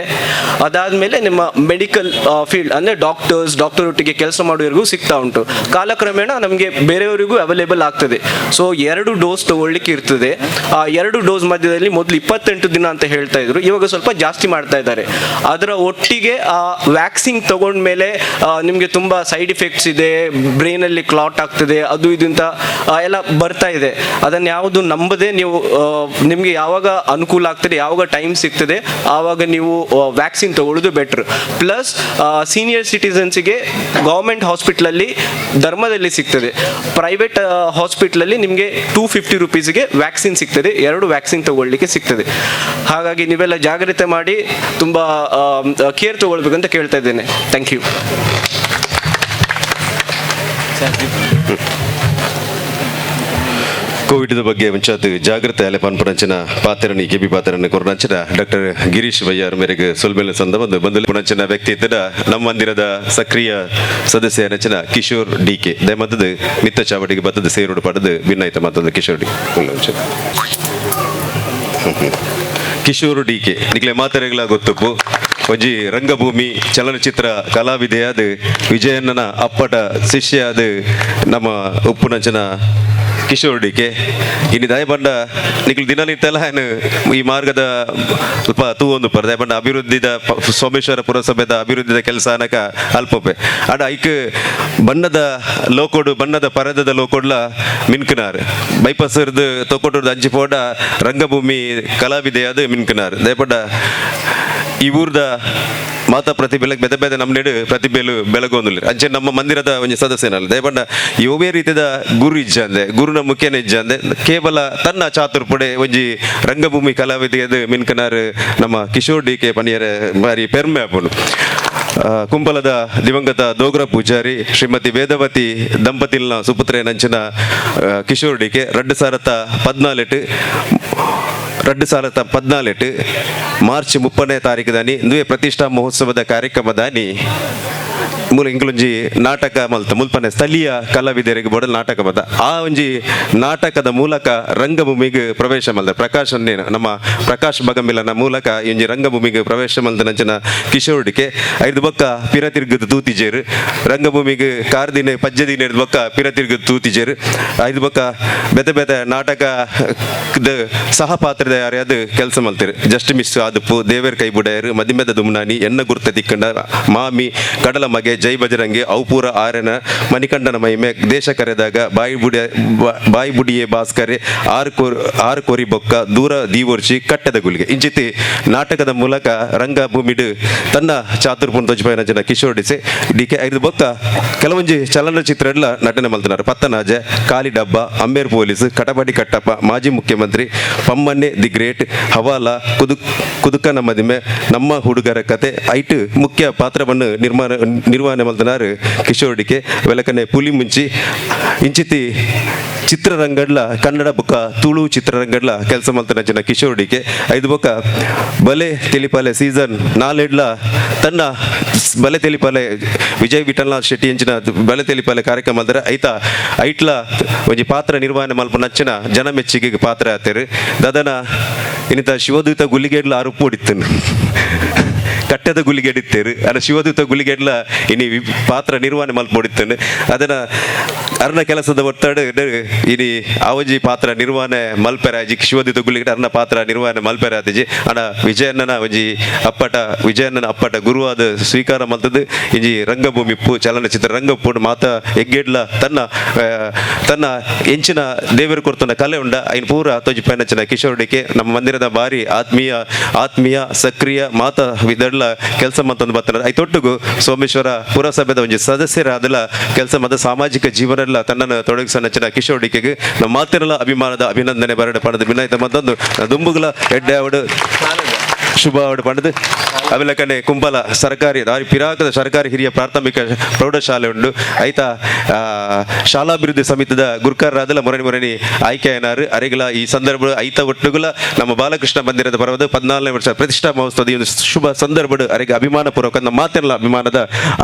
Speaker 5: ಅದಾದಮೇಲೆ ನಿಮ್ಮ ಮೆಡಿಕಲ್ ಫೀಲ್ಡ್ ಅಂದರೆ ಡಾಕ್ಟರ್ಸ್, ಡಾಕ್ಟರ್ ಒಟ್ಟಿಗೆ ಕೆಲಸ ಮಾಡುವವರಿಗೂ ಸಿಗ್ತಾ ಉಂಟು. ಕಾಲಕ್ರಮೇಣ ನಮಗೆ ಬೇರೆಯವರಿಗೂ ಅವೈಲೇಬಲ್ ಆಗ್ತದೆ. ಸೊ ಎರಡು ಡೋಸ್ ತಗೊಳ್ಳಿಕ್ಕೆ ಇರ್ತದೆ. ಆ ಎರಡು ಡೋಸ್ ಮಧ್ಯದಲ್ಲಿ ಮೊದಲು 28 ದಿನ ಅಂತ ಹೇಳ್ತಾ ಇದ್ರು, ಇವಾಗ ಸ್ವಲ್ಪ ಜಾಸ್ತಿ ಮಾಡ್ತಾ ಇದ್ದಾರೆ. ಅದರ ಒಟ್ಟಿಗೆ ಆ ವ್ಯಾಕ್ಸಿನ್ ತಗೊಂಡ್ಮೇಲೆ ನಿಮಗೆ ತುಂಬ ಸೈಡ್ ಎಫೆಕ್ಟ್ಸ್ ಇದೆ, ಬ್ರೈನಲ್ಲಿ ಕ್ಲಾಟ್ ಆಗ್ತದೆ, ಅದು ಇದು ಅಂತ ಎಲ್ಲ ಬರ್ತಾ ಇದೆ. ಅದನ್ನು ಯಾವುದು ನಂಬದೆ ನೀವು ನಿಮಗೆ ಯಾವಾಗ ಅನುಕೂಲ ಆಗ್ತದೆ, ಯಾವಾಗ ಟೈಮ್ ಸಿಗ್ತದೆ, ಆವಾಗ ನೀವು ವ್ಯಾಕ್ಸಿನ್ ತಗೊಳ್ಳೋದು better. Plus senior ಸಿಟಿಸನ್ಸಿಗೆ government ಹಾಸ್ಪಿಟ್ಲಲ್ಲಿ ಧರ್ಮದಲ್ಲಿ ಸಿಗ್ತದೆ. ಪ್ರೈವೇಟ್ ಹಾಸ್ಪಿಟ್ಲಲ್ಲಿ ನಿಮಗೆ 250 ರುಪೀಸ್ಗೆ ವ್ಯಾಕ್ಸಿನ್ ಸಿಗ್ತದೆ, ಎರಡು ವ್ಯಾಕ್ಸಿನ್ ತಗೊಳ್ಳಿಕ್ಕೆ ಸಿಗ್ತದೆ. ಹಾಗಾಗಿ ನೀವೆಲ್ಲ ಜಾಗ್ರತೆ ಮಾಡಿ ತುಂಬ ಕೇರ್ ತಗೊಳ್ಬೇಕಂತ ಕೇಳ್ತಾ ಇದ್ದೇನೆ. Thank you.
Speaker 1: Covid ಬಗ್ಗೆ ಮುಂಚಾತ್ ಜಾಗೃತೆ ಅಲೆ ಪನ್ಪುನಂಚಿನ ಪಾತ್ರನಿ ಕೆಬಿ ಪಾತ್ರನ ಕೊರನಂಚಿನ ಡಾಕ್ಟರ್ ಗಿರೀಶ್ ಬಯ್ಯಾರ್ ಮೇರೆಗೆ ಸೊಲ್ಮೆಲೆ ಸಂದ ಬಂದು ಬಂದು ಪುನಂಚಿನ ವ್ಯಕ್ತಿ ಇದ್ದದ ನಮ್ಮ ಮಂದಿರದ ಸಕ್ರಿಯ ಸದಸ್ಯ ನಂಚಿನ ಕಿಶೋರ್ ಡಿ ಕೆ ದಯಮತ್ತದ ಮಿತ್ತ ಚಾವಡಿಗೆ ಬತ್ತದ ಸೇರುಡು ಪಡೆದು ಭಿನ್ನಾಯ್ತ ಮತ್ತದ Kishore D Kishore D K ನಿಕ್ಲೆ ಮಾತೆರೆಗಳ ಗೊತ್ತುಪ್ಪು. ಒಂಜಿ ರಂಗಭೂಮಿ ಚಲನಚಿತ್ರ ಕಲಾವಿದೆಯಾದ ವಿಜಯಣ್ಣನ ಅಪ್ಪಟ ಶಿಷ್ಯ ಅದು ನಮ್ಮ ಉಪ್ಪುನಂಚನ ಕಿಶೋರ್ ಡಿ ಕೆ. ಇನ್ನು ದಯಬಂಡ ನಿಕ್ಲು ದಿನನಿತ್ಯ ಏನು ಈ ಮಾರ್ಗದ ಸ್ವಲ್ಪ ತೂವೊಂದು ಪರ್ ದಯಬಂಡ ಅಭಿವೃದ್ಧಿದ ಸೋಮೇಶ್ವರ ಪುರಸಭೆದ ಅಭಿವೃದ್ಧಿದ ಕೆಲಸ ಅನಕ ಅಲ್ಪಪೆ ಅಡ ಐಕ್ ಬಣ್ಣದ ಲೋಕೋಡು ಬಣ್ಣದ ಪರದದ ಲೋಕೋಡ್ಲ ಮಿನ್ಕನಾರ್ ಬೈಪಾಸ್ ತೊಕೊಟುರ್ದು ಅಂಚಿ ಪೋಡ ರಂಗಭೂಮಿ ಕಲಾವಿದೆಯಾದ ಮಿನ್ಕನಾರ್. ದಯಪಂಡ ಈ ಊರ್ದ ಮಾತಾ ಪ್ರತಿಭೆಲೆ ಬೆದ ಬೆದ ನಮ್ಮ ನೆಡು ಪ್ರತಿಭೆಲು ಬೆಳಗೊಂದುಲ್ಲ. ಅಂಚೆ ನಮ್ಮ ಮಂದಿರದ ಒಂಜಿ ಸದಸ್ಯನಲ್ಲ. ದಯಪಂಡ ಯೋವೇ ರೀತಿದ ಗುರು ಇಜ್ಜಂದೆ, ಗುರುನ ಮುಖ್ಯನ ಇಜ್ಜಂದೆ, ಕೇವಲ ತನ್ನ ಚಾತುರ್ಪಡೆ ಒಂಜಿ ರಂಗಭೂಮಿ ಕಲಾವಿದೆಯದು ಮಿನ್ಕನಾರ್ ನಮ್ಮ ಕಿಶೋರ್ ಡಿ ಕೆ ಪನಿಯರ ಬಾರಿ ಪೆರ್ಮೆ ಆಪುಂಡು. ಕುಂಬಲದ ದಿವಂಗತ ದೋಗ್ರ ಪೂಜಾರಿ ಶ್ರೀಮತಿ ವೇದವತಿ ದಂಪತಿಲ್ನ ಸುಪುತ್ರ ನಂಚಿನ ಕಿಶೋರ್ ಡಿ ಕೆ 2014 2014 March 30ನೇ ತಾರೀಕು ದಾನಿ ಇಂದುವೆ ಪ್ರತಿಷ್ಠಾ ಮಹೋತ್ಸವದ ಕಾರ್ಯಕ್ರಮದಾನಿ ಮೂಲ ಇಂಗ್ಲೊಂಜಿ ನಾಟಕ ಮಲ್ತ ಮುಲ್ಪನೆ ಸ್ಥಳೀಯ ಕಲಾವಿದರಿಗೆ ಬಡಲ್ ನಾಟಕ ಮಲ್ತ ಆ ಒಂಜಿ ನಾಟಕದ ಮೂಲಕ ರಂಗಭೂಮಿಗೆ ಪ್ರವೇಶ ಮಲ್ದ ಪ್ರಕಾಶ್ ಅನ್ನೇನು ನಮ್ಮ ಪ್ರಕಾಶ್ ಬಗಂಬಿಲನ ಮೂಲಕ ಈ ಒಂಜಿ ರಂಗಭೂಮಿಗೆ ಪ್ರವೇಶ ಮಲ್ದ ನಂಚಿನ ಕಿಶೋರ್ ಡಿಕೆ ಐದು ಬೊಕ್ಕ ಪಿರ ತಿರ್ಗದ ತೂತಿಜೇರು. ರಂಗಭೂಮಿಗೆ ಕಾರ್ ದಿನ ಪಜ್ಜ ದಿನ ಹಿಡ್ದು ಬೊಕ್ಕ ಪಿರ ತಿರ್ಗದ ತೂತಿಜೇರು. ಐದು ಬೊಕ್ಕ ಬೆತೆ ಬೆತೆ ನಾಟಕ ಸಹ ಪಾತ್ರದ ಯಾರ್ಯಾದ ಕೆಲಸ ಮಲ್ತಿರು. ಜಸ್ಟ್ ಮಿಸ್ ಆದುಪ್ಪು, ದೇವೇರ್ ಕೈ ಬುಡಯರು, ಮದಿಮೆದ ದುಮ್ನಾನಿ, ಎನ್ನ ಗುರ್ತ ತಿಕ್ಕಂಡ, ಮಾಮಿ, ಕಡಲ ಮಗೆ, ಜೈ ಬಜರಂಗಿ, ಔಪೂರ ಆರನ, ಮಣಿಕಂಠನ ಮಹಿಮೆ, ದೇಶ ಕರೆದಾಗ, ಬಾಯಿ ಬುಡಿಯ ಬಾಯಿ ಬುಡಿಯೇ ಭಾಸ್ಕರೆ, ಆರು ಕೋರಿ ಆರು ಕೋರಿ ಬೊಕ್ಕ, ದೂರ ದೀವರ್ಷಿ, ಕಟ್ಟದ ಗುಳಿಗೆ ಇಂಚಿತಿ ನಾಟಕದ ಮೂಲಕ ರಂಗಭೂಮಿಡು ತನ್ನ ಚಾತುರ್ಪುಣ ತೊಜ್ಪಾಯನ ಜನ ಕಿಶೋರ್ ಡಿಸೆ ಡಿ ಕೆ. ಐದು ಬೊಕ್ಕ ಕೆಲವೊಂಜಿ ಚಲನಚಿತ್ರ ಎಲ್ಲ ನಟನೆ ಮಲ್ತನಾರು. ಪತ್ತನಾಜೆ, ಕಾಲಿ ಡಬ್ಬ, ಅಮ್ಮೇರ್ ಪೊಲೀಸ್, ಕಟಬಡಿ ಕಟ್ಟಪ್ಪ, ಮಾಜಿ ಮುಖ್ಯಮಂತ್ರಿ, ಪಮ್ಮನ್ನೆ the great, ಹವಾಲಾ, ಕುದುಕನ ಮದಿಮೆ, ನಮ್ಮ ಹುಡುಗರ ಕತೆ ಐಟ್ ಮುಖ್ಯ ಪಾತ್ರವನ್ನು ನಿರ್ಮಾಣ ನಿರ್ವಹಣೆ ಮಲ್ತನಾರು ಕಿಶೋರ್ ಡಿಕೆ ವೆಲಕನೆ ಪುಲಿ ಮುಂಚಿ ಇಂಚಿತಿ ಚಿತ್ರರಂಗಡ್ಲ ಕನ್ನಡ ಬೊಕ್ಕ ತುಳು ಚಿತ್ರರಂಗಡ್ಲ ಕೆಲಸ ಮಲ್ತನ ಜನ ಕಿಶೋರ್ ಡಿಕೆ. ಐದು ಬೊಕ್ಕ ಬಲೆ ತೆಲಿಪಾಲೆ ಸೀಸನ್ ನಾಲೆಡ್ಲ ತನ್ನ ಬಲೆ ತೆಲಿಪಾಲೆ ವಿಜಯ್ ವಿಠಲ್ನಾಥ್ ಶೆಟ್ಟಿ ಎಂಚಿನ ಬಲೆ ತೆಲಿಪಾಲೆ ಕಾರ್ಯಕ್ರಮ ಅಂದ್ರೆ ಐತ ಐಟ್ಲ ಒಂಜಿ ಪಾತ್ರ ನಿರ್ವಹಣೆ ಮಲ್ಪ ನಚ್ಚಿನ ಜನ ಮೆಚ್ಚಿಗೆ ಪಾತ್ರ ಆತೇರು. ದದನ ಇನ್ನಿತ ಶಿವದೂತ ಗುಲಿಗೆಡ್ಲ ಆರುಪ್ಪು ಹೊಡಿತನು ಕಟ್ಟದ ಗುಲಿಗೆಡಿತ್ತೇರು ಅನ ಶಿವದೂತ ಗುಲಿಗೆಡ್ಲ ಇನಿ ಪಾತ್ರ ನಿರ್ವಹಣೆ ಮಲ್ಪ ಹೊಡಿತನು. ಅದನ್ನ ಅರ್ನ ಕೆಲಸದ ಒತ್ತಡ ಇನಿ ಆವಜಿ ಪಾತ್ರ ನಿರ್ವಹಣೆ ಮಲ್ಪೆರಾಜಿ ಶಿವದೂತ ಗುಲಿಗೆಡ್ ಅರ್ನ ಪಾತ್ರ ನಿರ್ವಹಣೆ ಮಲ್ಪೆರಾತಿಜಿ. ಅನ ವಿಜಯಣ್ಣನ ಒಂಜಿ ಅಪ್ಪಟ ವಿಜಯಣ್ಣನ ಅಪ್ಪಟ ಗುರುವಾದ ಸ್ವೀಕಾರ ಮಲ್ತದ್ದು ಇಂಜಿ ರಂಗಭೂಮಿ ಪೂ ಚಲನಚಿತ್ರ ರಂಗಪೂಡು ಮಾತ ಎಗ್ಗೆಡ್ಲ ತನ್ನ ತನ್ನ ಎಂಚಿನ ದೇವರು ಕೊರ್ತನ ಕಲೆ ಉಂಡ ಐನ್ ಪೂರ ತೋಜಿ ಪೈನಚಿನ ಕಿಶೋರ್ ಡಿಕೆ ನಮ್ಮ ಮಂದಿರದ ಬಾರಿ ಆತ್ಮೀಯ ಆತ್ಮೀಯ ಸಕ್ರಿಯ ಮಾತ ವಿದಡ್ಲ ಕೆಲಸ ಮತ್ತೊಂದು ಬರ್ತದೆ. ಐತೊಟ್ಟುಗು ಸೋಮೇಶ್ವರ ಪುರಸಭೆದ ಒಂಜಿ ಸದಸ್ಯರಾದಲ ಕೆಲಸ ಮತ್ತು ಸಾಮಾಜಿಕ ಜೀವನ ಎಲ್ಲ ತನ್ನನ್ನು ತೊಡಗಿಸನಚಿನ ಕಿಶೋರ್ ಡಿಕೆಗೆ ನಮ್ಮ ಮಾತಿರಲ ಅಭಿಮಾನದ ಅಭಿನಂದನೆ ಬರಡ ಪಡೆದು ವಿನಾಯಿತ ಮತ್ತೊಂದು ದುಂಬುಗಳ ಎಡ್ಡೆ ಅವಡು ಶುಭ ಅವಡು ಪಡೆದು. ಅವಿಲಕನೆ ಕುಂಬಲ ಸರ್ಕಾರಿ ದಾರಿ ಪಿರಾಕದ ಸರ್ಕಾರಿ ಹಿರಿಯ ಪ್ರಾಥಮಿಕ ಪ್ರೌಢಶಾಲೆ ಉಂಡು ಐತ ಶಾಲಾಭಿವೃದ್ಧಿ ಸಮಿತಿದ ಗುರ್ಕರ್ರಾದಲ ಮೊರಣಿ ಮೊರಣಿ ಆಯ್ಕೆಯನಾರು ಅರೆಗಳ ಈ ಸಂದರ್ಭ ಐತ ಒಟ್ಟುಗುಲ ನಮ್ಮ ಬಾಲಕೃಷ್ಣ ಮಂದಿರದ ಪರ್ವದ 14ನೇ ವರ್ಷ ಪ್ರತಿಷ್ಠಾ ಮಹೋತ್ಸವದ ಈ ಒಂದು ಶುಭ ಸಂದರ್ಭ ಅರೆಗೆ ಅಭಿಮಾನ ಪೂರ್ವಕ ನಮ್ಮ ಮಾತೆಲ್ಲ ಅಭಿಮಾನದ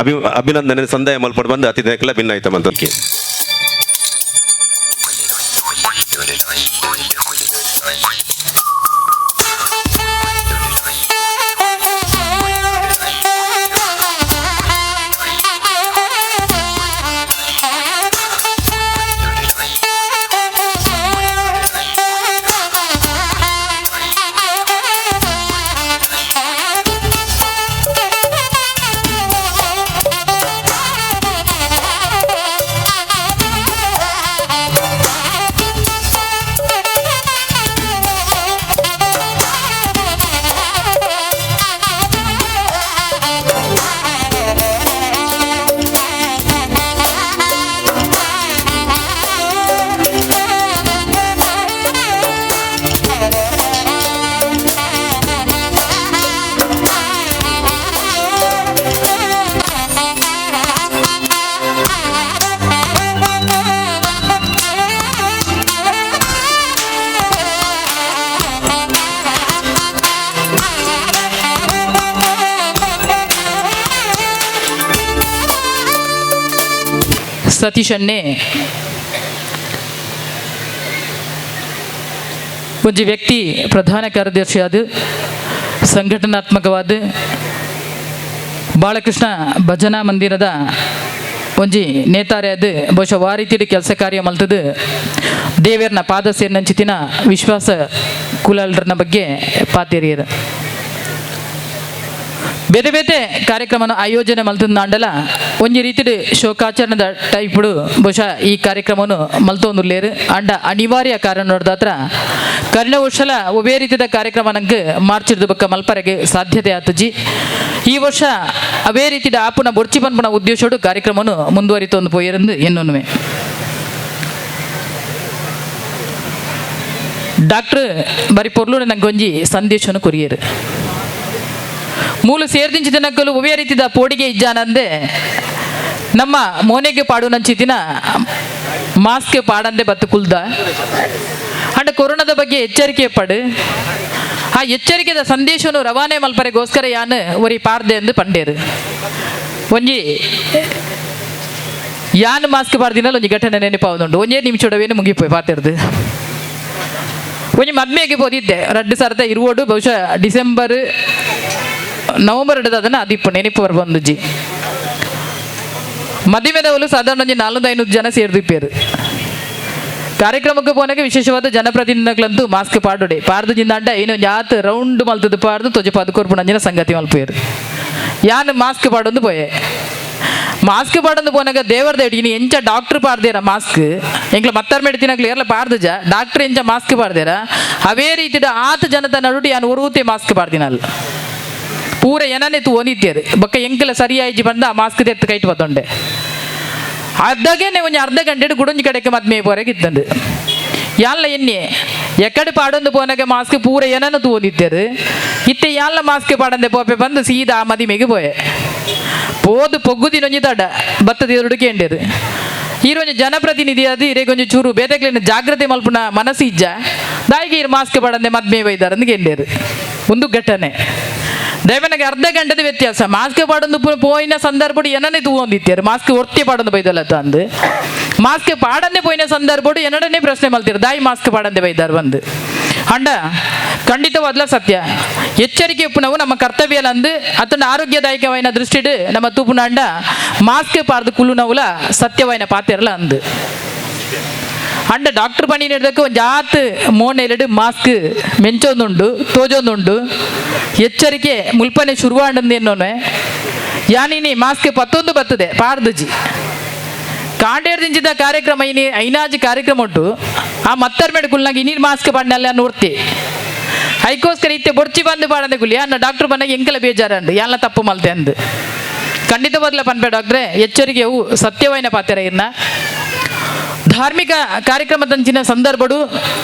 Speaker 1: ಅಭಿನಂದನೆ ಸಂದಾಯ ಮಲ್ಪಡು ಬಂದು ಅತಿಥಿಗಳ ಭಿನ್ನಾಯಿತ ಮಂತ್ರಕ್ಕೆ.
Speaker 6: ಸತೀಶನ್ನೇ ಒಂಜಿ ವ್ಯಕ್ತಿ ಪ್ರಧಾನ ಕಾರ್ಯದರ್ಶಿಯಾದ ಸಂಘಟನಾತ್ಮಕವಾದ ಬಾಲಕೃಷ್ಣ ಭಜನಾ ಮಂದಿರದ ಒಂಜಿ ನೇತಾರೆಯಾದ ಬಹುಶಃ ವಾರೀತಿಡ್ ಕೆಲಸ ಕಾರ್ಯ ಮಲ್ತದು ದೇವೇರ್ನ ಪಾದ ಸೇರಿನಂಚಿತಿನ ವಿಶ್ವಾಸ ಕುಲಾಲ್ರನ ಬಗ್ಗೆ ಪಾತೇರಿಯರು. ಬೇರೆ ಬೇತೆ ಕಾರ್ಯಕ್ರಮನ ಆಯೋಜನೆ ಮಲ್ತಂದಾಂಡಲ ಒಂಜಿ ರೀತಿಡ್ ಶೋಕಾಚರಣದ ಟೈಪ್ಡು ಬಹುಶಃ ಈ ಕಾರ್ಯಕ್ರಮವನ್ನು ಮಲ್ತೊಂದುಲ್ಲೇರು. ಅಂಡ ಅನಿವಾರ್ಯ ಕಾರಣ ನೋಡ್ದಾತ್ರ ಕರಿನ ವರ್ಷಲ ಒವೇ ರೀತಿಯ ಕಾರ್ಯಕ್ರಮ ನಂಗೆ ಮಾರ್ಚಿಡ್ದು ಬಕ್ಕ ಮಲ್ಪರೆಗೆ ಸಾಧ್ಯತೆ ಆತಜಿ. ಈ ವರ್ಷ ಅವೇ ರೀತಿಯ ಆಪುನ ಬೊರ್ಚಿ ಪನ್ಪುನ ಉದ್ದೇಶೋಡು ಕಾರ್ಯಕ್ರಮವನ್ನು ಮುಂದುವರಿತೊಂದು ಪೋಯರೆಂದು ಎನ್ನುವೆ. ಡಾಕ್ಟ್ರ್ ಬರಿ ಪೊರ್ಲು ನಂಗೊಂಜಿ ಸಂದೇಶವನ್ನು ಕೊರಿಯರು. ಮೂಲು ಸೇರ್ದಿಂಚಿ ದಿನಕ್ಕಲು ಒವೇ ರೀತಿದ ಪೋಡಿಗೆ ಇಜ್ಜಾನಂದೆ ನಮ್ಮ ಮೋನೆಗೆ ಪಾಡು ನಂಚಿತಿನ ಮಾಸ್ಕ್ ಪಾಡಂದೆ ಬತ್ತು ಕುಲ್ದ ಅಂಡ ಕೊರೋನಾದ ಬಗ್ಗೆ ಎಚ್ಚರಿಕೆ ಪಡು. ಆ ಎಚ್ಚರಿಕೆದ ಸಂದೇಶವನ್ನು ರವಾನೆ ಮಲ್ಪರೆಗೋಸ್ಕರ ಯಾನ್ ಒರಿ ಪಾರ್ದೆ ಎಂದು ಪಂಡೇರು. ಒಂಜಿ ಯಾನ್ ಮಾಸ್ಕ್ ಪಾರ್ದಿನಲ್ಲ ಒಂಜಿ ಘಟನೆ ನೆನಪಾವುದುಂಡು. ಒಂಜೇ ನಿಮಿಷಡವೇನು ಮುಗಿಪೋಯ್ ಪಾತಿರ್ದು. ಒಂಜಿ ಮದ್ಮೆಗೆ ಪೋದಿದ್ದೆ 2020 ಬಹುಶಃ ಡಿಸೆಂಬರ್ ನವಂಬರ್ ಹಿಡಿದು ಅದನ್ನು ಅದಿಪ್ಪು ನೆನಪು ಬಂದುಜಿ. ಮದಿಮೆದವಳು ಸಾಧಾರಣ ಒಂಜಿ 400-500 ಜನ ಸೇರ್ದಿಪ್ಪೇರು. ಕಾರ್ಯಕ್ರಮಕ್ಕೆ ಪೋನಾಗ ವಿಶೇಷವಾದ ಜನಪ್ರತಿನಿಧಿಗಳಂತೂ ಮಾಸ್ಕ್ ಪಾಡುಡೆ ಪಾರ್ದು ಜಿಂದಾಂಡ ಏನು ಜಾತ್ ರೌಂಡ್ ಮಲ್ತದ್ದು ಪಾರ್ದು ತೊಜೆ ಪದು ಕೊರ್ಪುಣಂಜಿನ ಸಂಗತಿ ಮಲ್ಪೇರು. ಯಾನ್ ಮಾಸ್ಕ್ ಪಾಡೊಂದು ಪೋಯೆ. ಮಾಸ್ಕ್ ಪಾಡೊಂದು ಪೋನಾಗ ದೇವರದ ಇನಿ ಎಂಚ ಡಾಕ್ಟ್ರ್ ಪಾರ್ದೇರ ಮಾಸ್ಕ್ ಎಂಕ್ಲ ಮತ್ತಾರ್ ಮೆಡ್ತಿನಾಗ್ಲು ಏರ್ಲ ಪಾರ್ದುಜ ಡಾಕ್ಟ್ರ್ ಎಂಚ ಮಾಸ್ಕ್ ಪಾರ್ದೇರ ಅವೇ ರೀತಿದ ಆತ ಜನತ ನಡುಟಿ ಯಾನ್ ಒರೂತೆ ಮಾಸ್ಕ್ ಪಾರ್ದಿನಲ್ಲ ಪೂರ ಏನನೆ ತೂ ಒನಿತ್ತೇರು ಬೊಕ್ಕ ಎಂಕಲ ಸರಿಯಾಯಿಜಿ ಬಂದ ಆ ಮಾಸ್ಕ್ ತೆತ್ತು ಕೈಟ್ ಬತ್ತೊಂಡೆ. ಅರ್ಧಗೇನೆ ಒಂಜಿ ಅರ್ಧ ಗಂಟೆ ಗುಡೊಂಜಿ ಕಡೆಗೆ ಮದ್ಮೆ ಪೋರೆಗೆ ಇತ್ತಂದು ಯಾಲ್ಲ ಎನ್ನಿ ಎಕ್ಕಡೆ ಪಾಡೊಂದು ಪೋನಾಗ ಮಾಸ್ಕ್ ಪೂರ ಏನನ್ನು ತೂ ಒನಿತ್ತೇರು. ಇತ್ತೆ ಯಾಲ್ಲ ಮಾಸ್ಕ್ ಪಾಡಂದೆ ಪೋಪೆ ಬಂದು ಸೀದಾ ಆ ಮದಿಮೆಗೆ ಪೋಯೆ. ಪೋದು ಪೊಗ್ಗುದಿನೊಂಜಿ ತಡ ಬತ್ತದ ಎದುರು ಕೇಂಡೇರು ಈರೊಂಜಿ ಜನಪ್ರತಿನಿಧಿ ಅದು ಇರೆಗೊಂಜಿ ಚೂರು ಬೇತೆಕ್ಲೆನ ಜಾಗ್ರತೆ ಮಲ್ಪುನ ಮನಸ್ಸು ಇಜ್ಜ ದಾಯಿಗೆ ಇರು ಮಾಸ್ಕ್ ಪಡಂದೆ ಮದ್ಮೆ ಬೈದಾರ ಅಂದ್ ಕೇಂಡೇರು. ಒಂದು ಘಟನೆ ದೈವನಿಗೆ ಅರ್ಧ ಗಂಟೆದ ವ್ಯತ್ಯಾಸ. ಮಾಸ್ಕ್ ಪಾಡೊಂದು ಪೋಯಿನ ಸಂದರ್ಭಡು ಏನನೇ ತೂವೊಂದಿತ್ತಾರೆ ಮಾಸ್ಕ್ ಒರ್ತಿ ಪಾಡೊಂದು ಬೈದಲ್ಲ ಅಂದು ಮಾಸ್ಕ್ ಪಾಡಂದೆ ಪೋಯಿನ ಸಂದರ್ಭಡು ಎನ್ನಡನೇ ಪ್ರಶ್ನೆ ಮಲ್ತಿರು ದಾಯಿ ಮಾಸ್ಕ್ ಪಾಡಂದೆ ಬೈದಾರ ಬಂದು. ಅಂಡ ಖಂಡಿತವಾದ್ಲ ಸತ್ಯ ಎಚ್ಚರಿಕೆ ಉಪ್ಪುನವು ನಮ್ಮ ಕರ್ತವ್ಯ ಅಂದು ಅತನ ಆರೋಗ್ಯದಾಯಕವಾಯಿನ ದೃಷ್ಟಿಡು ನಮ್ಮ ತೂಪುನ ಅಂಡ ಮಾಸ್ಕ್ ಪಾರ್ದು ಕುಳ್ಳುನವುಲ ಸತ್ಯವಾಯಿನ ಪಾತೆರಲ ಅಂದು. ಅಂಡ ಡಾಕ್ಟರ್ ಪಣಿ ನೀಡೋದಕ್ಕೆ ಒಂದು ಜಾತ್ ಮೋನೆಲೆಡು ಮಾಸ್ಕ್ ಮೆಂಚೊಂದುಂಡು ತೋಜೊಂದುಂಡು ಎಚ್ಚರಿಕೆ ಮುಲ್ಪನೆ ಶುರುವಾಂಡಂದು ಎನ್ನೋನೆ ಯಾನಿನಿ ಮಾಸ್ಕ್ ಪತ್ತೊಂದು ಬರ್ತದೆ ಪಾರ್ದುಜಿ ಕಾಂಡೇರ್ದಿಂಚಿದ ಕಾರ್ಯಕ್ರಮ ಇನಿ ಐನಾಜಿ ಕಾರ್ಯಕ್ರಮ ಉಂಟು ಆ ಮತ್ತರ್ ಮೇಡ ಕುಲ್ನಾಗ ಇನ್ನೀರು ಮಾಸ್ಕ್ ಪಾಡ್ನಲ್ಲ ನೋಡ್ತಿ ಐಕೋಸ್ಕರ ಇತ್ತೆ ಬೊರ್ಚಿ ಬಂದು ಪಾಡಂದೆ ಕುಲಿ ಅನ್ನ ಡಾಕ್ಟರ್ ಬಂದಾಗ ಎಂಕಲ ಬೇಜಾರಂಡು ಯಾಲ ತಪ್ಪು ಮಲ್ತೆ ಅಂದು. ಖಂಡಿತವಾದ್ಲ ಪನ್ಪೆ ಡಾಕ್ಟ್ರೆ ಎಚ್ಚರಿಕೆಯು ಸತ್ಯವಾಯಿನ ಪಾತೆರ ಇರ್ನ. ಧಾರ್ಮಿಕ ಕಾರ್ಯಕ್ರಮದಂಚಿನ ಸಂದರ್ಭಡು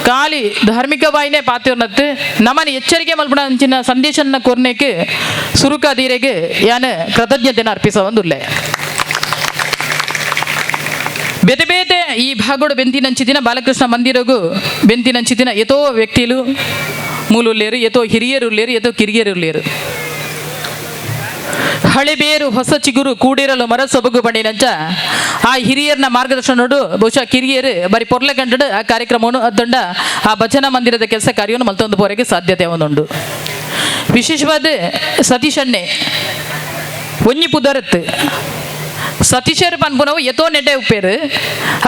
Speaker 6: ಖಾಲಿ ಧಾರ್ಮಿಕವಾಯಿನೇ ಪಾತಿರ್ನತ್ತು ನಮ್ಮನೆ ಎಚ್ಚರಿಕೆ ಮಲ್ಪುಣ ಅಂಚಿನ ಸಂದೇಶನ ಕೊರ್ನೆಕ್ ಸುರುಕಾದೀರೆಗೆ ಯಾನ ಕೃತಜ್ಞತೆನ ಅರ್ಪಿಸವಂದುಲ್ಲೆ. ಬೇತೆ ಬೇತೆ ಈ ಭಾಗಡು ಬೆಂತಿನಂಚಿದಿನ ಬಾಲಕೃಷ್ಣ ಮಂದಿರಗು ಬೆಂತಿನಂಚಿದಿನ ಎತೋ ವ್ಯಕ್ತಿಲು ಮೂಲುಲ್ಲೇರು ಎತೋ ಹಿರಿಯರುಲ್ಲೇರು ಎತೋ ಕಿರಿಯರುಲ್ಲೇರು. ಹಳೆ ಬೇರು ಹೊಸ ಚಿಗುರು ಕೂಡಿರಲು ಮರ ಸೊಬಗು ಬಣ್ಣಿನಂಚ ಆ ಹಿರಿಯರ್ನ ಮಾರ್ಗದರ್ಶನೋಡು ಬಹುಶಃ ಕಿರಿಯರು ಬರಿ ಪೊರ್ಲೆ ಗಂಟಡು ಆ ಕಾರ್ಯಕ್ರಮವನ್ನು ಅದ್ದೊಂಡ ಆ ಭಜನಾ ಮಂದಿರದ ಕೆಲಸ ಕಾರ್ಯವನ್ನು ಮಲ್ತೊಂದು ಪೋರೆಗೆ ಸಾಧ್ಯತೆ ಒಂದುಂಡು. ವಿಶೇಷವಾದ ಸತೀಶಣ್ಣೆ ಒಂಜಿ ಪುದರತ್ತು ಸತೀಶರ್ ಪನ್ಪುನವು ಎತೋ ನೆಟೆ ಉಪ್ಪೇರು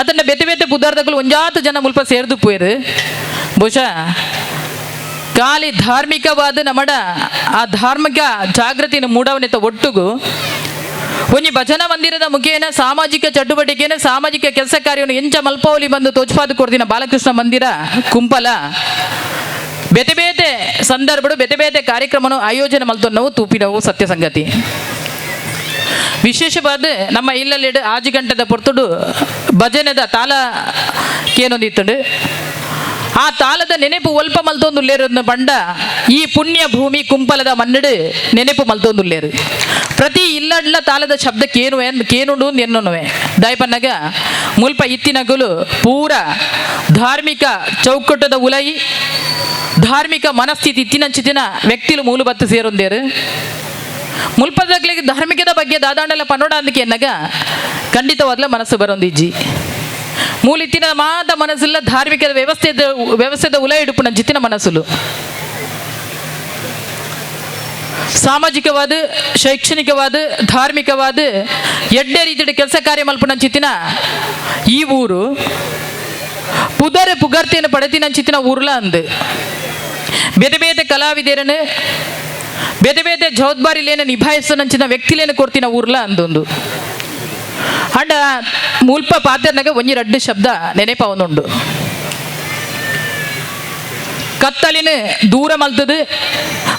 Speaker 6: ಅದನ್ನ ಬೆತೆ ಬೆತೆ ಪುದರ್ದಗಳು ಒಂಜಾತು ಜನ ಮುಲ್ಪ ಸೇರ್ದು ಉಪ್ಪೇರು. ಬಹುಶಃ ಖಾಲಿ ಧಾರ್ಮಿಕವಾದ ನಮಡ ಆ ಧಾರ್ಮಿಕ ಜಾಗೃತಿನ ಮೂಡವನೆತ್ತ ಒಟ್ಟುಗು ಒಂಜಿ ಭಜನಾ ಮಂದಿರದ ಮುಖೇನ ಸಾಮಾಜಿಕ ಚಟುವಟಿಕೆನ ಸಾಮಾಜಿಕ ಕೆಲಸ ಕಾರ್ಯವನ್ನು ಎಂಚ ಮಲ್ಪವಲಿ ಬಂದು ತೋಚ್ಪಾದು ಕೊಡ್ದಿನ ಬಾಲಕೃಷ್ಣ ಮಂದಿರ ಕುಂಪಲ ಬೇತೆ ಬೇತೆ ಸಂದರ್ಭಡು ಬೇತೆ ಬೇತೆ ಕಾರ್ಯಕ್ರಮವನ್ನು ಆಯೋಜನೆ ಮಲ್ತೊನ್ನವು ತೂಪಿನವು ಸತ್ಯ ಸಂಗತಿ. ವಿಶೇಷವಾದ ನಮ್ಮ ಇಲ್ಲಲ್ಲಿ ಆಜಿ ಗಂಟೆದ ಪೊರ್ತುಡು ಭಜನೆದ ತಾಲ ಕೇನೊಂದಿತ್ತುಂಡು ಆ ತಾಳದ ನೆನೆಪು ಒಲ್ಪ ಮಲ್ತೊಂದುಲ್ಲೇರು ಬಂಡ ಈ ಪುಣ್ಯ ಭೂಮಿ ಕುಂಪಲದ ಮಣ್ಣಡು ನೆನೆಪು ಮಲ್ತೊಂದುಲ್ಲೇರು. ಪ್ರತಿ ಇಲ್ಲಡ್ಲ ತಾಳದ ಶಬ್ದ ಕೇನು ಕೇನುಂಡು ಎನ್ನುವೆ ದಾಯಪನ್ನಗ ಮುಲ್ಪ ಇತ್ತಿನಗುಲು ಪೂರ ಧಾರ್ಮಿಕ ಚೌಕಟ್ಟದ ಉಲೈ ಧಾರ್ಮಿಕ ಮನಸ್ಥಿತಿ ಇತ್ತಿನಂಚಿತಿನ ವ್ಯಕ್ತಿಲು ಮೂಲು ಬತ್ತು ಸೇರೊಂದೇರು. ಮುಲ್ಪದಗ್ಲಿಗೆ ಧಾರ್ಮಿಕದ ಬಗ್ಗೆ ದಾದಾಂಡಲ ಪನ್ನೋಡ ಅಂದಕ್ಕೆ ಎನ್ನಗ ಖಂಡಿತವಾದ್ಲ ಮನಸ್ಸು ಬರೊಂದಿಜ್ಜಿ. ಮೂಲಿತ್ತಿನ ಮಾತ ಮನಸ್ಸುಲ್ಲ ಧಾರ್ಮಿಕ ವ್ಯವಸ್ಥೆದ ವ್ಯವಸ್ಥೆದ ಉಲ ಇಡುಪುನ ಜಿತ್ತಿನ ಮನಸ್ಸುಲು ಸಾಮಾಜಿಕವಾದ ಶೈಕ್ಷಣಿಕವಾದ ಧಾರ್ಮಿಕವಾದ ಎಡ್ಡೆ ರೀತಿಯ ಕೆಲಸ ಕಾರ್ಯ ಮಲ್ಪುನ ಚಿತ್ತಿನ ಈ ಊರು ಪುದರ್ ಪುಗರ್ತಿಯನ್ನು ಪಡೆತಿನ ಚಿತ್ತಿನ ಊರ್ಲ ಅಂದು ಬೇತೆ ಬೇತೆ ಕಲಾವಿದರನ್ನು ಬೇತೆ ಬೇತೆ ಜವಾಬ್ದಾರಿಲೇನ ನಿಭಾಯಿಸನಂಚಿನ ವ್ಯಕ್ತಿಲೇನ ಕೊರ್ತಿನ ಊರ್ಲ ಅಂದೊಂದು. ಅಂಡ ಮುಲ್ಪ ಪಾತೆರ್ನಾಗ ಒಂಜಿ ರಡ್ಡು ಶಬ್ದ ನೆನೆಪಾವೊಂದುಂಡು. ಕತ್ತಲಿನ ದೂರ ಮಲ್ತದು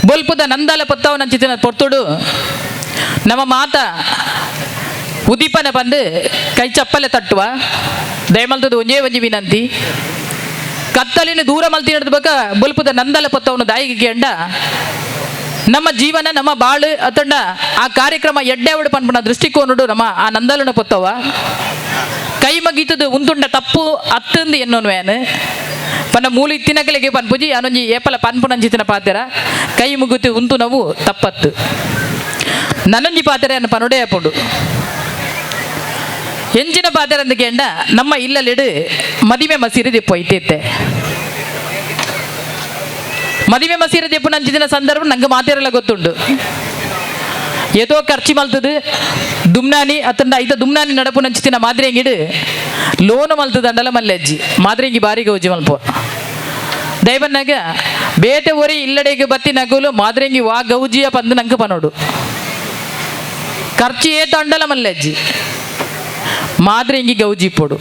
Speaker 6: ಬೊಲ್ಪುದ ನಂದಾಲ ಪತ್ತವನಂಚಿತಿನ ಪೊರ್ತುಡು ನಮ್ಮ ಮಾತ ಉದೀಪನ ಬಂದು ಕೈ ಚಪ್ಪಲೆ ತಟ್ಟುವ ದಯಮಲ್ತದು ಒಂಜೇ ಒಂಜಿ ವಿನಂತಿ. ಕತ್ತಲಿನ ದೂರ ಮಲ್ತಿ ನಡೆದ ಬಕ ಬೊಲ್ಪುದ ನಂದಲ ಪತ್ತವನು ದಾಯಿಗೆ ಕೇಂಡ ನಮ್ಮ ಜೀವನ ನಮ್ಮ ಬಾಳು ಅತಂಡ ಆ ಕಾರ್ಯಕ್ರಮ ಎಡ್ಡೆವಡು ಪನ್ಪುನ ದೃಷ್ಟಿಕೋನಡು ನಮ್ಮ ಆ ನಂದಲನ ಪೊತ್ತವ ಕೈ ಮಗೀತದು ಉಂತುಂಡ ತಪ್ಪು ಅತ್ತಂದು ಎನ್ನೋನು ಪನ್ನ ಮೂಲು ಇತ್ತಿನಕಲಿಗೆ ಪನ್ಪುಜಿ ಅನೊಂಜಿ ಏಪಲ ಪನ್ಪುನಂಚಿತಿನ ಪಾತೆರ ಕೈ ಮುಗುತಿ ಉಂತು ನಾವು ತಪ್ಪತ್ತು ನನೊಂಜಿ ಪಾತೆರ ಅನ್ನು ಪನುಡೆ ಅಪ್ಪುಂಡು ಎಂಜಿನ ಪಾತೆರ ಅಂದಕೇಂಡ ನಮ್ಮ ಇಲ್ಲಲಿಡು ಮದಿಮೆ ಮಸೀರಿ ದೆಪ್ಪು ಐತೈತೆ ಮದಿಮೆ ಮಸೀರ ದೆಪ್ಪು ನಂಚಿದಿನ ಸಂದರ್ಭ ನಂಗೆ ಮಾತೆರೆಲ್ಲ ಗೊತ್ತುಂಡು. ಏತೋ ಖರ್ಚು ಮಲ್ತದು ದುಮ್ನಾನಿ ಅತ್ತಂಡ ಐತ ದುಮ್ನಾನಿ ನಡಪು ನಂಚಿತಿನ ಮಾದ್ರೆಂಗಿಡು ಲೋನು ಮಲ್ತದ ಅಂಡಲ ಮಲ್ಲೆಜ್ಜಿ ಮಾದ್ರೆಂಗಿ ಬಾರಿ ಗೌಜಿ ಮಲ್ಪ ದೈವನ್ನಾಗ ಬೇಟೆ ಒರಿ ಇಲ್ಲಡೆಗೆ ಬತ್ತಿ ನಗುಲು ಮಾದ್ರೆಂಗಿ ವಾ ಗೌಜಿಯ ಪಂದು ನಂಗೆ ಪನೋಡು ಖರ್ಚು ಏತ ಅಂಡಲ ಮಲ್ಲೆಜ್ಜಿ ಮಾದ್ರೆಂಗಿ ಗೌಜಿ ಪೊಡು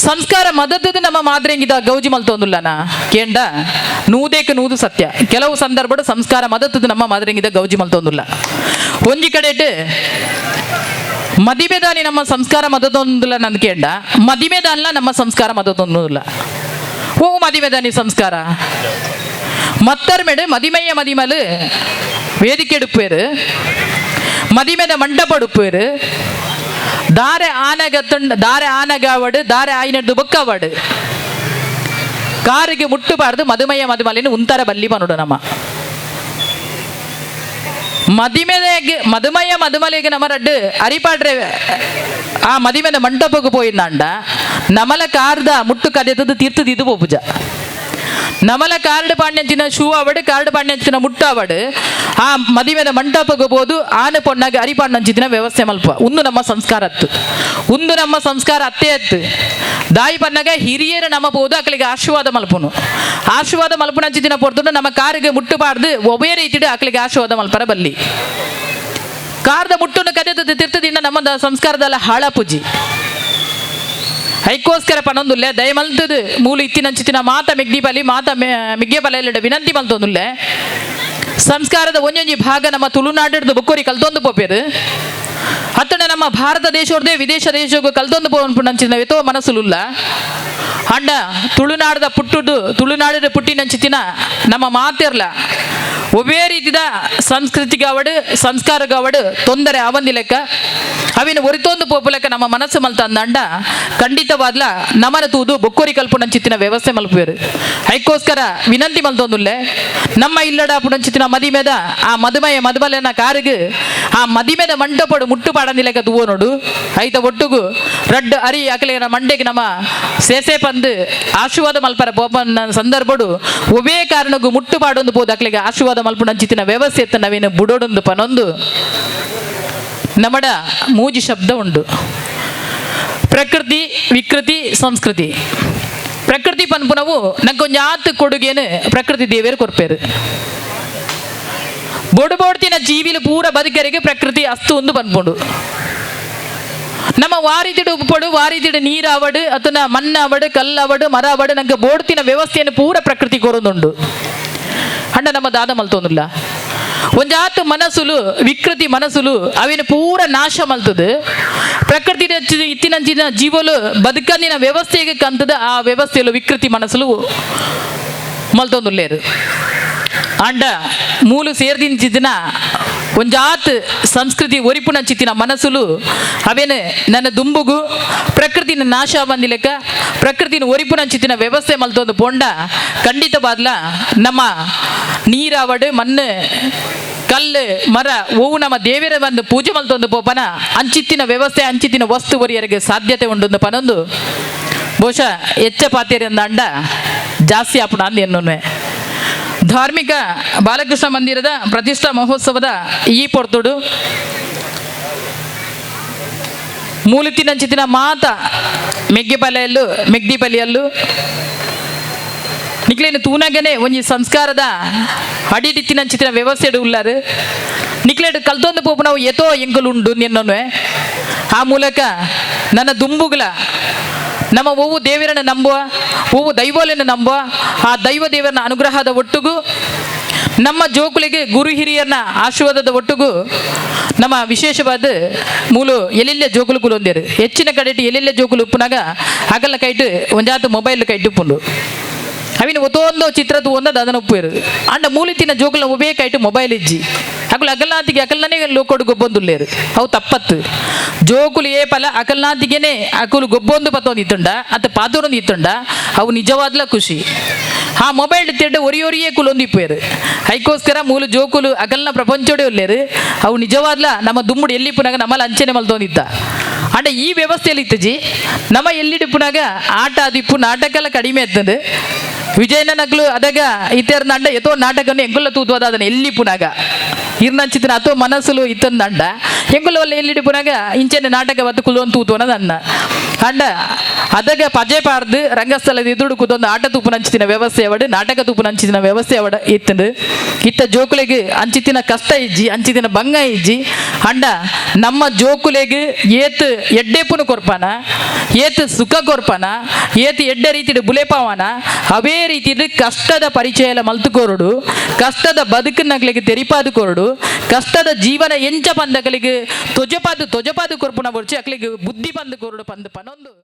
Speaker 6: ಸಂಸ್ಕಾರ ಮದತದ ನಮ್ಮ ಮಾದ್ರೆಂಗಿದ ಗೌಜಿ ಮಲ್ತೊಂದುಲ್ಲನ ಕೇಂಡ ನೂದೇಕ ನೂದು ಸತ್ಯ. ಕೆಲವು ಸಂದರ್ಭಡು ಸಂಸ್ಕಾರ ಮದತದ ನಮ್ಮ ಮಾದ್ರೆಂಗಿದ ಗೌಜಿ ಮಲ್ತೊಂದುಲ್ಲ. ಒಂಜಿ ಕಡೆ ಮದಿಮೆದಾನಿ ನಮ್ಮ ಸಂಸ್ಕಾರ ಮದತೊಂದುಲ್ಲ ನಂದು ಕೇಂಡ ಮದಿಮೆದಾನ್ಲ ನಮ್ಮ ಸಂಸ್ಕಾರ ಮದತೊಂದುಲ್ಲ. ಓ ಮದಿಮೆದಾನಿ ಸಂಸ್ಕಾರ ಮತ್ತರ್ಮೆಡು ಮದಿಮಯ್ಯ ಮದಿಮಲು ವೇದಿಕೆ எடுப்பೇರು. ಮದಿಮೆದ ಮಂಟಪಡುಪ್ಪೇರು ದಾರೆ ಆನಗ ತುಂಡ ದಾರೆ ಆನಗಾವಡು ದಾರೆ ಆಯಿನಡ್ದು ಬೊಕ್ಕವಾಡು ಕಾರಿಗೆ ಮುಟ್ಟುಬಾರ್ದು ಮದುಮಯ ಮದುಮಲಿನ ಉಂತರ ಬಲ್ಲಿ ಪನುಡು ನಮ್ಮ ಮದಿಮೆಗೆ ಮದುಮಯ ಮದುಮಲಿಗೆ ನಮ್ಮ ರಡ್ಡು ಅರಿಪಾಡ್ರೆ ಆ ಮದಿಮೆದ ಮಂಟಪಕ್ಕೆ ಪೋಯಿಂದಾಂಡ ನಮಲ ಕಾರ್ದ ಮುಟ್ಟು ಕದೆತದ್ದು ತೀರ್ಥದಿದ್ದು ಪೋಪುಜ. ನಮಲ ಕಾರ್ಡ್ ಪಾಂಡ್ಯಂಚಿನ ಶೂ ಅವಡು ಕಾರ್ಡ್ ಪಾಂಡ್ಯಂಚಿನ ಮುಟ್ಟು ಅವಡು ಆ ಮದಿಮೆದ ಮಂಟಪಕ್ಕೆ ಬೋದು ಆನೆ ಪೊಣ್ಣಾಗ ಅರಿಪಾಂಡಂಚಿನ ವ್ಯವಸ್ಥೆ ಮಲ್ಪ. ಉಂದು ನಮ್ಮ ಸಂಸ್ಕಾರ ಅತ್ತು, ಉಂದು ನಮ್ಮ ಸಂಸ್ಕಾರ ಅತ್ತೇ ಅತ್ತು. ದಾಯಿ ಪನ್ನಗ ಹಿರಿಯರು ನಮ್ಮ ಬೋದು ಅಕಲಿಗೆ ಆಶೀರ್ವಾದ ಮಲ್ಪುನು. ಆಶೀರ್ವಾದ ಮಲ್ಪುನಂಚಿನ ಪೊರ್ತುಂಡು ನಮ್ಮ ಕಾರಿಗೆ ಮುಟ್ಟುಬಾರ್ದು ಒಬ್ಬೇ ರೀತಿಡು ಅಕಲಿಗೆ ಆಶೀರ್ವಾದ ಮಲ್ಪರ ಬಲ್ಲಿ. ಕಾರ್ದ ಮುಟ್ಟುನು ಕದೆತದ್ದು ತೀರ್ಥದಿಂದ ನಮ್ಮ ಸಂಸ್ಕಾರದಲ್ಲ ಹಾಳಪುಜಿ. ಐಕೋಸ್ಕರ ಪನೊಂದುಲ್ಲೆ ದಯಮಲ್ತದು ಮೂಲು ಇತ್ತಿನಂಚಿತ್ತಿನ ಮಾತ ಮಿಗ್ದಿ ಮಾತ ಮಿಗ್ಗೆ ಪಲೆಯಲ್ಲಿಡ ವಿನಂತಿ ಮಲ್ತೊಂದುಲ್ಲೆ. ಸಂಸ್ಕಾರದ ಒಂಜೊಂಜಿ ಭಾಗ ನಮ್ಮ ತುಳುನಾಡಿಡ್ದು ಬುಕ್ಕೋರಿ ಕಲ್ತೊಂದು ಪೋಪೇರು. ಅತ್ತಣ ನಮ್ಮ ಭಾರತ ದೇಶೋರ್ದೇ ವಿದೇಶ ದೇಶಕ್ಕೂ ಕಲ್ತೊಂದು ಪೋಪುನಂಚಿನ ಎತ್ತೋ ಮನಸ್ಸುಲುಲ್ಲ. ಅಂಡ ತುಳುನಾಡದ ಪುಟ್ಟುದು ತುಳುನಾಡಿದ ಪುಟ್ಟಿನಂಚಿತ್ತಿನ ನಮ್ಮ ಮಾತಿರ್ಲ ಒಬ್ಬೇ ರೀತಿದ ಸಂಸ್ಕೃತಿಗಾವಡು ಸಂಸ್ಕಾರಗಾವಡು ತೊಂದರೆ ಆವಂದಿ ಲೆಕ್ಕ ಅವಿನ ಒರಿತೊಂದು ಪೋಪು ಲೆಕ್ಕ ನಮ್ಮ ಮನಸ್ಸು ಮಲ್ತಂದಂಡ ಖಂಡಿತವಾದ್ಲ ನಮನ ತೂದು ಬೊಕ್ಕೋರಿ ಕಲ್ಪುನಂಚಿತ್ತಿನ ವ್ಯವಸ್ಥೆ ಮಲ್ಪುವೇರು. ಐಕೋಸ್ಕರ ವಿನಂತಿ ಮಲ್ತೊಂದುಲ್ಲೆ ನಮ್ಮ ಇಲ್ಲಡ ಪುನಂಚಿತ್ತಿನ ಮದಿಮೆದ ಆ ಮದುಮಯ ಮದುಮಲೆನ ಕಾರಿಗೆ ಆ ಮದಿಮೆದ ಮಂಟಪಡು ಮುಟ್ಟು ಪಾಡಂದಿ ಲೆಕ್ಕ ತೂವೋ ನೋಡು. ಐತ ಒಟ್ಟುಗು ರಡ್ಡು ಅರಿ ಅಕಲೇನ ಮಂಡೆಗೆ ನಮ್ಮ ಸೇಸೆ ಪಂದು ಆಶೀರ್ವಾದ ಮಲ್ಪರ ಪೋಪನ ಸಂದರ್ಭಡು ಒಬ್ಬೇ ಕಾರಣಕ್ಕೂ ಮುಟ್ಟು ಪಾಡೊಂದು ಪೋದು ಅಕ್ಲೆಗೆ ಆಶೀರ್ವಾದ ಮಲ್ಪುನಂಚಿತ್ತಿನ ವ್ಯವಸ್ಥೆ ಎತ್ತ ನವೀನ ಬುಡೋಡೊಂದು ಪನೊಂದು ನಮಡ ಮೂಜಿ ಶಬ್ದ ಉಂಡು. ಪ್ರಕೃತಿ ವಿಕೃತಿ ಸಂಸ್ಕೃತಿ. ಪ್ರಕೃತಿ ಪನ್ಪುನವು ನಂಗೊಂಜಾತ್ ಕೊಡುಗೇನು ಪ್ರಕೃತಿ ದೇವೇರು ಕೊರ್ಪೇರು. ಬೊಡು ಬೋಡ್ತಿನ ಜೀವಿಲು ಪೂರ ಬದುಕರಿಗೆ ಪ್ರಕೃತಿ ಅಸ್ತು ಒಂದು ಪನ್ಪುಂಡು. ನಮ್ಮ ವಾರಿತಿಡು ಉಪ್ಪಡು ವಾರಿತಿಡು ನೀರಾವಡು ಅತನ ಮಣ್ಣಾವಡು ಕಲ್ಲಾವಡು ಮರ ಅವಡು ನಂಗೆ ಬೋಡ್ತಿನ ವ್ಯವಸ್ಥೆಯನ್ನು ಪೂರ ಪ್ರಕೃತಿ ಕೊರೊಂದುಂಡು. ಅಂಡ ನಮ್ಮ ದಾದ ಮಲ್ತೊಂದುಲ್ಲ ಒಂಜಾತ್ ಮನಸ್ಸುಲು ವಿಕೃತಿ ಮನಸ್ಸುಲು ಅವಿನ ಪೂರ ನಾಶ ಮಲ್ತದು. ಪ್ರಕೃತಿ ಇತ್ತಿನಂಚಿನ ಜೀವಲು ಬದುಕಂದಿನ ವ್ಯವಸ್ಥೆಗೆ ಕಂತದ ಆ ವ್ಯವಸ್ಥೆಯಲು ವಿಕೃತಿ ಮನಸ್ಸುಲು ಮಲ್ತೊಂದುಲ್ಲೇರು. ಅಂಡ ಮೂಲು ಸೇರ್ದಿಂಚಿತ್ತಿನ ಒಂಜಾತ್ ಸಂಸ್ಕೃತಿ ಒರಿಪುನಂಚಿತ್ತಿನ ಮನಸ್ಸುಲು ಅವೇನೆ ನನ್ನ ದುಂಬುಗು ಪ್ರಕೃತಿನ ನಾಶ ಬಂದಿಲೆಕ್ಕ ಪ್ರಕೃತಿನ ಒರಿಪುನಂಚಿತ್ತಿನ ವ್ಯವಸ್ಥೆ ಮಲ್ತೊಂದು ಪೋಂಡ ಖಂಡಿತವಾದ್ಲ ನಮ್ಮ ನೀರಾವಡು ಮಣ್ಣು ಕಲ್ಲು ಮರ ಓವು ನಮ್ಮ ದೇವರ ಬಂದು ಪೂಜೆ ಮಲ್ತೊಂದು ಪೋಪನ ಅಂಚಿತ್ತಿನ ವ್ಯವಸ್ಥೆ ಅಂಚಿತ್ತಿನ ವಸ್ತು ಒರಿಯರಿಗೆ ಸಾಧ್ಯತೆ ಉಂಟು ಪನೊಂದು ಬಹುಶಃ ಎಚ್ಚ ಪಾತೇರಿ ಅಂದ ಜಾಸ್ತಿ ಆಪುಣ ಅಂದ ಎನ್ನುವೆ. ಧಾರ್ಮಿಕ ಬಾಲಕೃಷ್ಣ ಮಂದಿರದ ಪ್ರತಿಷ್ಠಾ ಮಹೋತ್ಸವದ ಈ ಪೊರ್ತುಡು ಮೂಲತಿನಂಚಿತಿನ ಮಾತ ಮೆಗ್ಗೆಪಲೆಯಲ್ಲು ಮೆಗ್ದಿಪಲೆಯಲ್ಲು ನಿಕ್ಲೇನು ತೂನಗನೆ ಒಂಜಿ ಸಂಸ್ಕಾರದ ಅಡಿಟಿತ್ತಿನಂಚಿತಿನ ವ್ಯವಸ್ಥೆಡು ಉಲ್ಲಾರು. ನಿಕ್ಲೇಡು ಕಲ್ತೊಂದು ಪೋಪುನವು ಎತೋ ಎಂಕುಲು ಉಂಡು ನಿನ್ನನು. ಆ ಮೂಲಕ ನನ್ನ ದುಂಬುಗಳ ನಮ್ಮ ಒವ್ವು ದೇವರನ್ನು ನಂಬುವ ಒವ್ವು ದೈವಗಳನ್ನು ನಂಬುವ ಆ ದೈವ ದೇವರನ್ನ ಅನುಗ್ರಹದ ಒಟ್ಟುಗು ನಮ್ಮ ಜೋಕುಲಿಗೆ ಗುರು ಹಿರಿಯರನ್ನ ಆಶೀರ್ವಾದದ ಒಟ್ಟುಗು ನಮ್ಮ ವಿಶೇಷವಾದ ಮೂಲು ಎಲ್ಲೆಲ್ಲ ಜೋಕುಲು ಕುಲೊಂದೇರು. ಹೆಚ್ಚಿನ ಕಡೆಟ್ ಎಲ್ಲೆಲ್ಲ ಜೋಕುಲು ಉಪ್ಪುನಾಗ ಅಗಲ ಕೈಟು ಒಂಜಾತ ಮೊಬೈಲ್ ಕೈಟು ಉಪ್ಪುಂಡು. ಅವಿನ ಒತ್ತೊಂದು ಚಿತ್ರ ತೂವೊಂದ ಅದನ್ನ ಉಪ್ಪೇರು. ಅಂಡ ಮೂಲಿತಿನ ಜೋಕುಲ ಒಬ್ಬೇ ಕೈಟು ಮೊಬೈಲ್ ಇಜ್ಜಿ ಅಕುಲು ಅಗಲ್ನಾತಿಗೆ ಅಕಲ್ನೇ ಲೋಕೋಡು ಗೊಬ್ಬೊಂದುಲ್ಲೇರು. ಅವು ತಪ್ಪತ್ತು. ಜೋಕುಲು ಏ ಪಲ ಅಕಲ್ನಾತಿಗೆನೆ ಅಕುಲು ಗೊಬ್ಬೊಂದು ಪತ್ತೊಂದು ಇತ್ತುಂಡ ಅತ್ತ ಪಾತೊಂದು ಇತ್ತುಂಡ ಅವು ನಿಜವಾದ್ಲ ಖುಷಿ. ಆ ಮೊಬೈಲ್ ತೆಡ್ಡು ಒರಿ ಒರಿಯೇ ಕುಲೊಂದು ಇಪ್ಪೇರು. ಐಕೋಸ್ಕರ ಮೂಲ ಜೋಕುಲು ಅಗಲ್ನ ಪ್ರಪಂಚೋಡೆ ಉಲ್ಲೇರು. ಅವು ನಿಜವಾದ್ಲ ನಮ್ಮ ದುಮ್ಮುಡು ಎಲ್ಲಿ ಪುನಾಗ ನಮ್ಮಲ್ಲಿ ಅಂಚನೆ ಮಲ್ತೊಂದಿತ್ತ. ಅಂಡ ಈ ವ್ಯವಸ್ಥೆಯಲ್ಲಿ ಇತ್ತಜಿ ನಮ್ಮ ಎಲ್ಲಿಡಿಪ್ಪುನಾಗ ಆಟ ಅದಿಪ್ಪು ನಾಟಕ ಎಲ್ಲ ಕಡಿಮೆ ಇರ್ತದೆ. ವಿಜಯನ ನಕ್ಲು ಅದಾಗ ಇತ್ತೇರ್ನಂಡ ಎತೋ ನಾಟಕನ್ನು ಎಂಗುಲ್ಲ ತೂತ್ವಾದ ಅದನ್ನ ಎಲ್ಲಿ ಪುನಾಗ ಇರ್ನಂಚಿತ್ತಿನ ಅಥೋ ಮನಸ್ಸುಲು ಇತ್ತಂದಂಡ ಎಂಗುಲ್ಲ ವಲ್ಲ ಎಲ್ಲಿಡಿ ಪುನಾಗ ಇಂಚನೆ ನಾಟಕ ಬತ್ತು ಕುಲೊಂದು ತೂತ್ವನ ಅನ್ನ ಅಂಡ ಅದಾಗ ಪಜೆ ಪಾರ್ದು ರಂಗಸ್ಥಳದ ಎದುರು ಕುದೊಂದು ಆಟ ತೂಪುನಂಚಿತ್ತಿನ ವ್ಯವಸ್ಥೆ ಅವಡು ನಾಟಕ ತೂಪುನಂಚಿತ್ತಿನ ವ್ಯವಸ್ಥೆ ಅವಡ ಇತ್ತಂದು. ಇತ್ತ ಜೋಕುಲೆಗ್ ಅಂಚಿತ್ತಿನ ಕಷ್ಟ ಇಜ್ಜಿ ಅಂಚಿತ್ತಿನ ಬಂಗ ಇಜ್ಜಿ. ಅಂಡ ನಮ್ಮ ಜೋಕುಲೆಗ್ ಏತ್ ಎಡ್ಡೆಪುನು ಕೊರ್ಪಾನ ಏತ್ ಸುಖ ಕೊರ್ಪಾನ ಏತ್ ಎಡ್ಡೆ ರೀತಿಡ್ ಬುಲೆಪಾವನ ಅವೇ ರೀತಿಡ್ ಕಷ್ಟದ ಪರಿಚಯ ಎಲ್ಲ ಮಲ್ತು ಕೋರುಡು ಕಷ್ಟದ ಬದುಕಿನಗ್ಲಿಗೆ ತೆರಿಪಾದು ಕೋರುಡು ಕಷ್ಟದ ಜೀವನ ಎಂಚ ಪಂದಕಲಿಗೆ ತೊಜಪಾದು ತೊಜಪಾದು ಕೊರ್ಪುನ ಬೊರ್ಚಿ ಅಕ್ಲಿಗೆ ಬುದ್ಧಿ ಪಂದು ಕೋರುಡು ಪಂದು ಪನೊಂದು.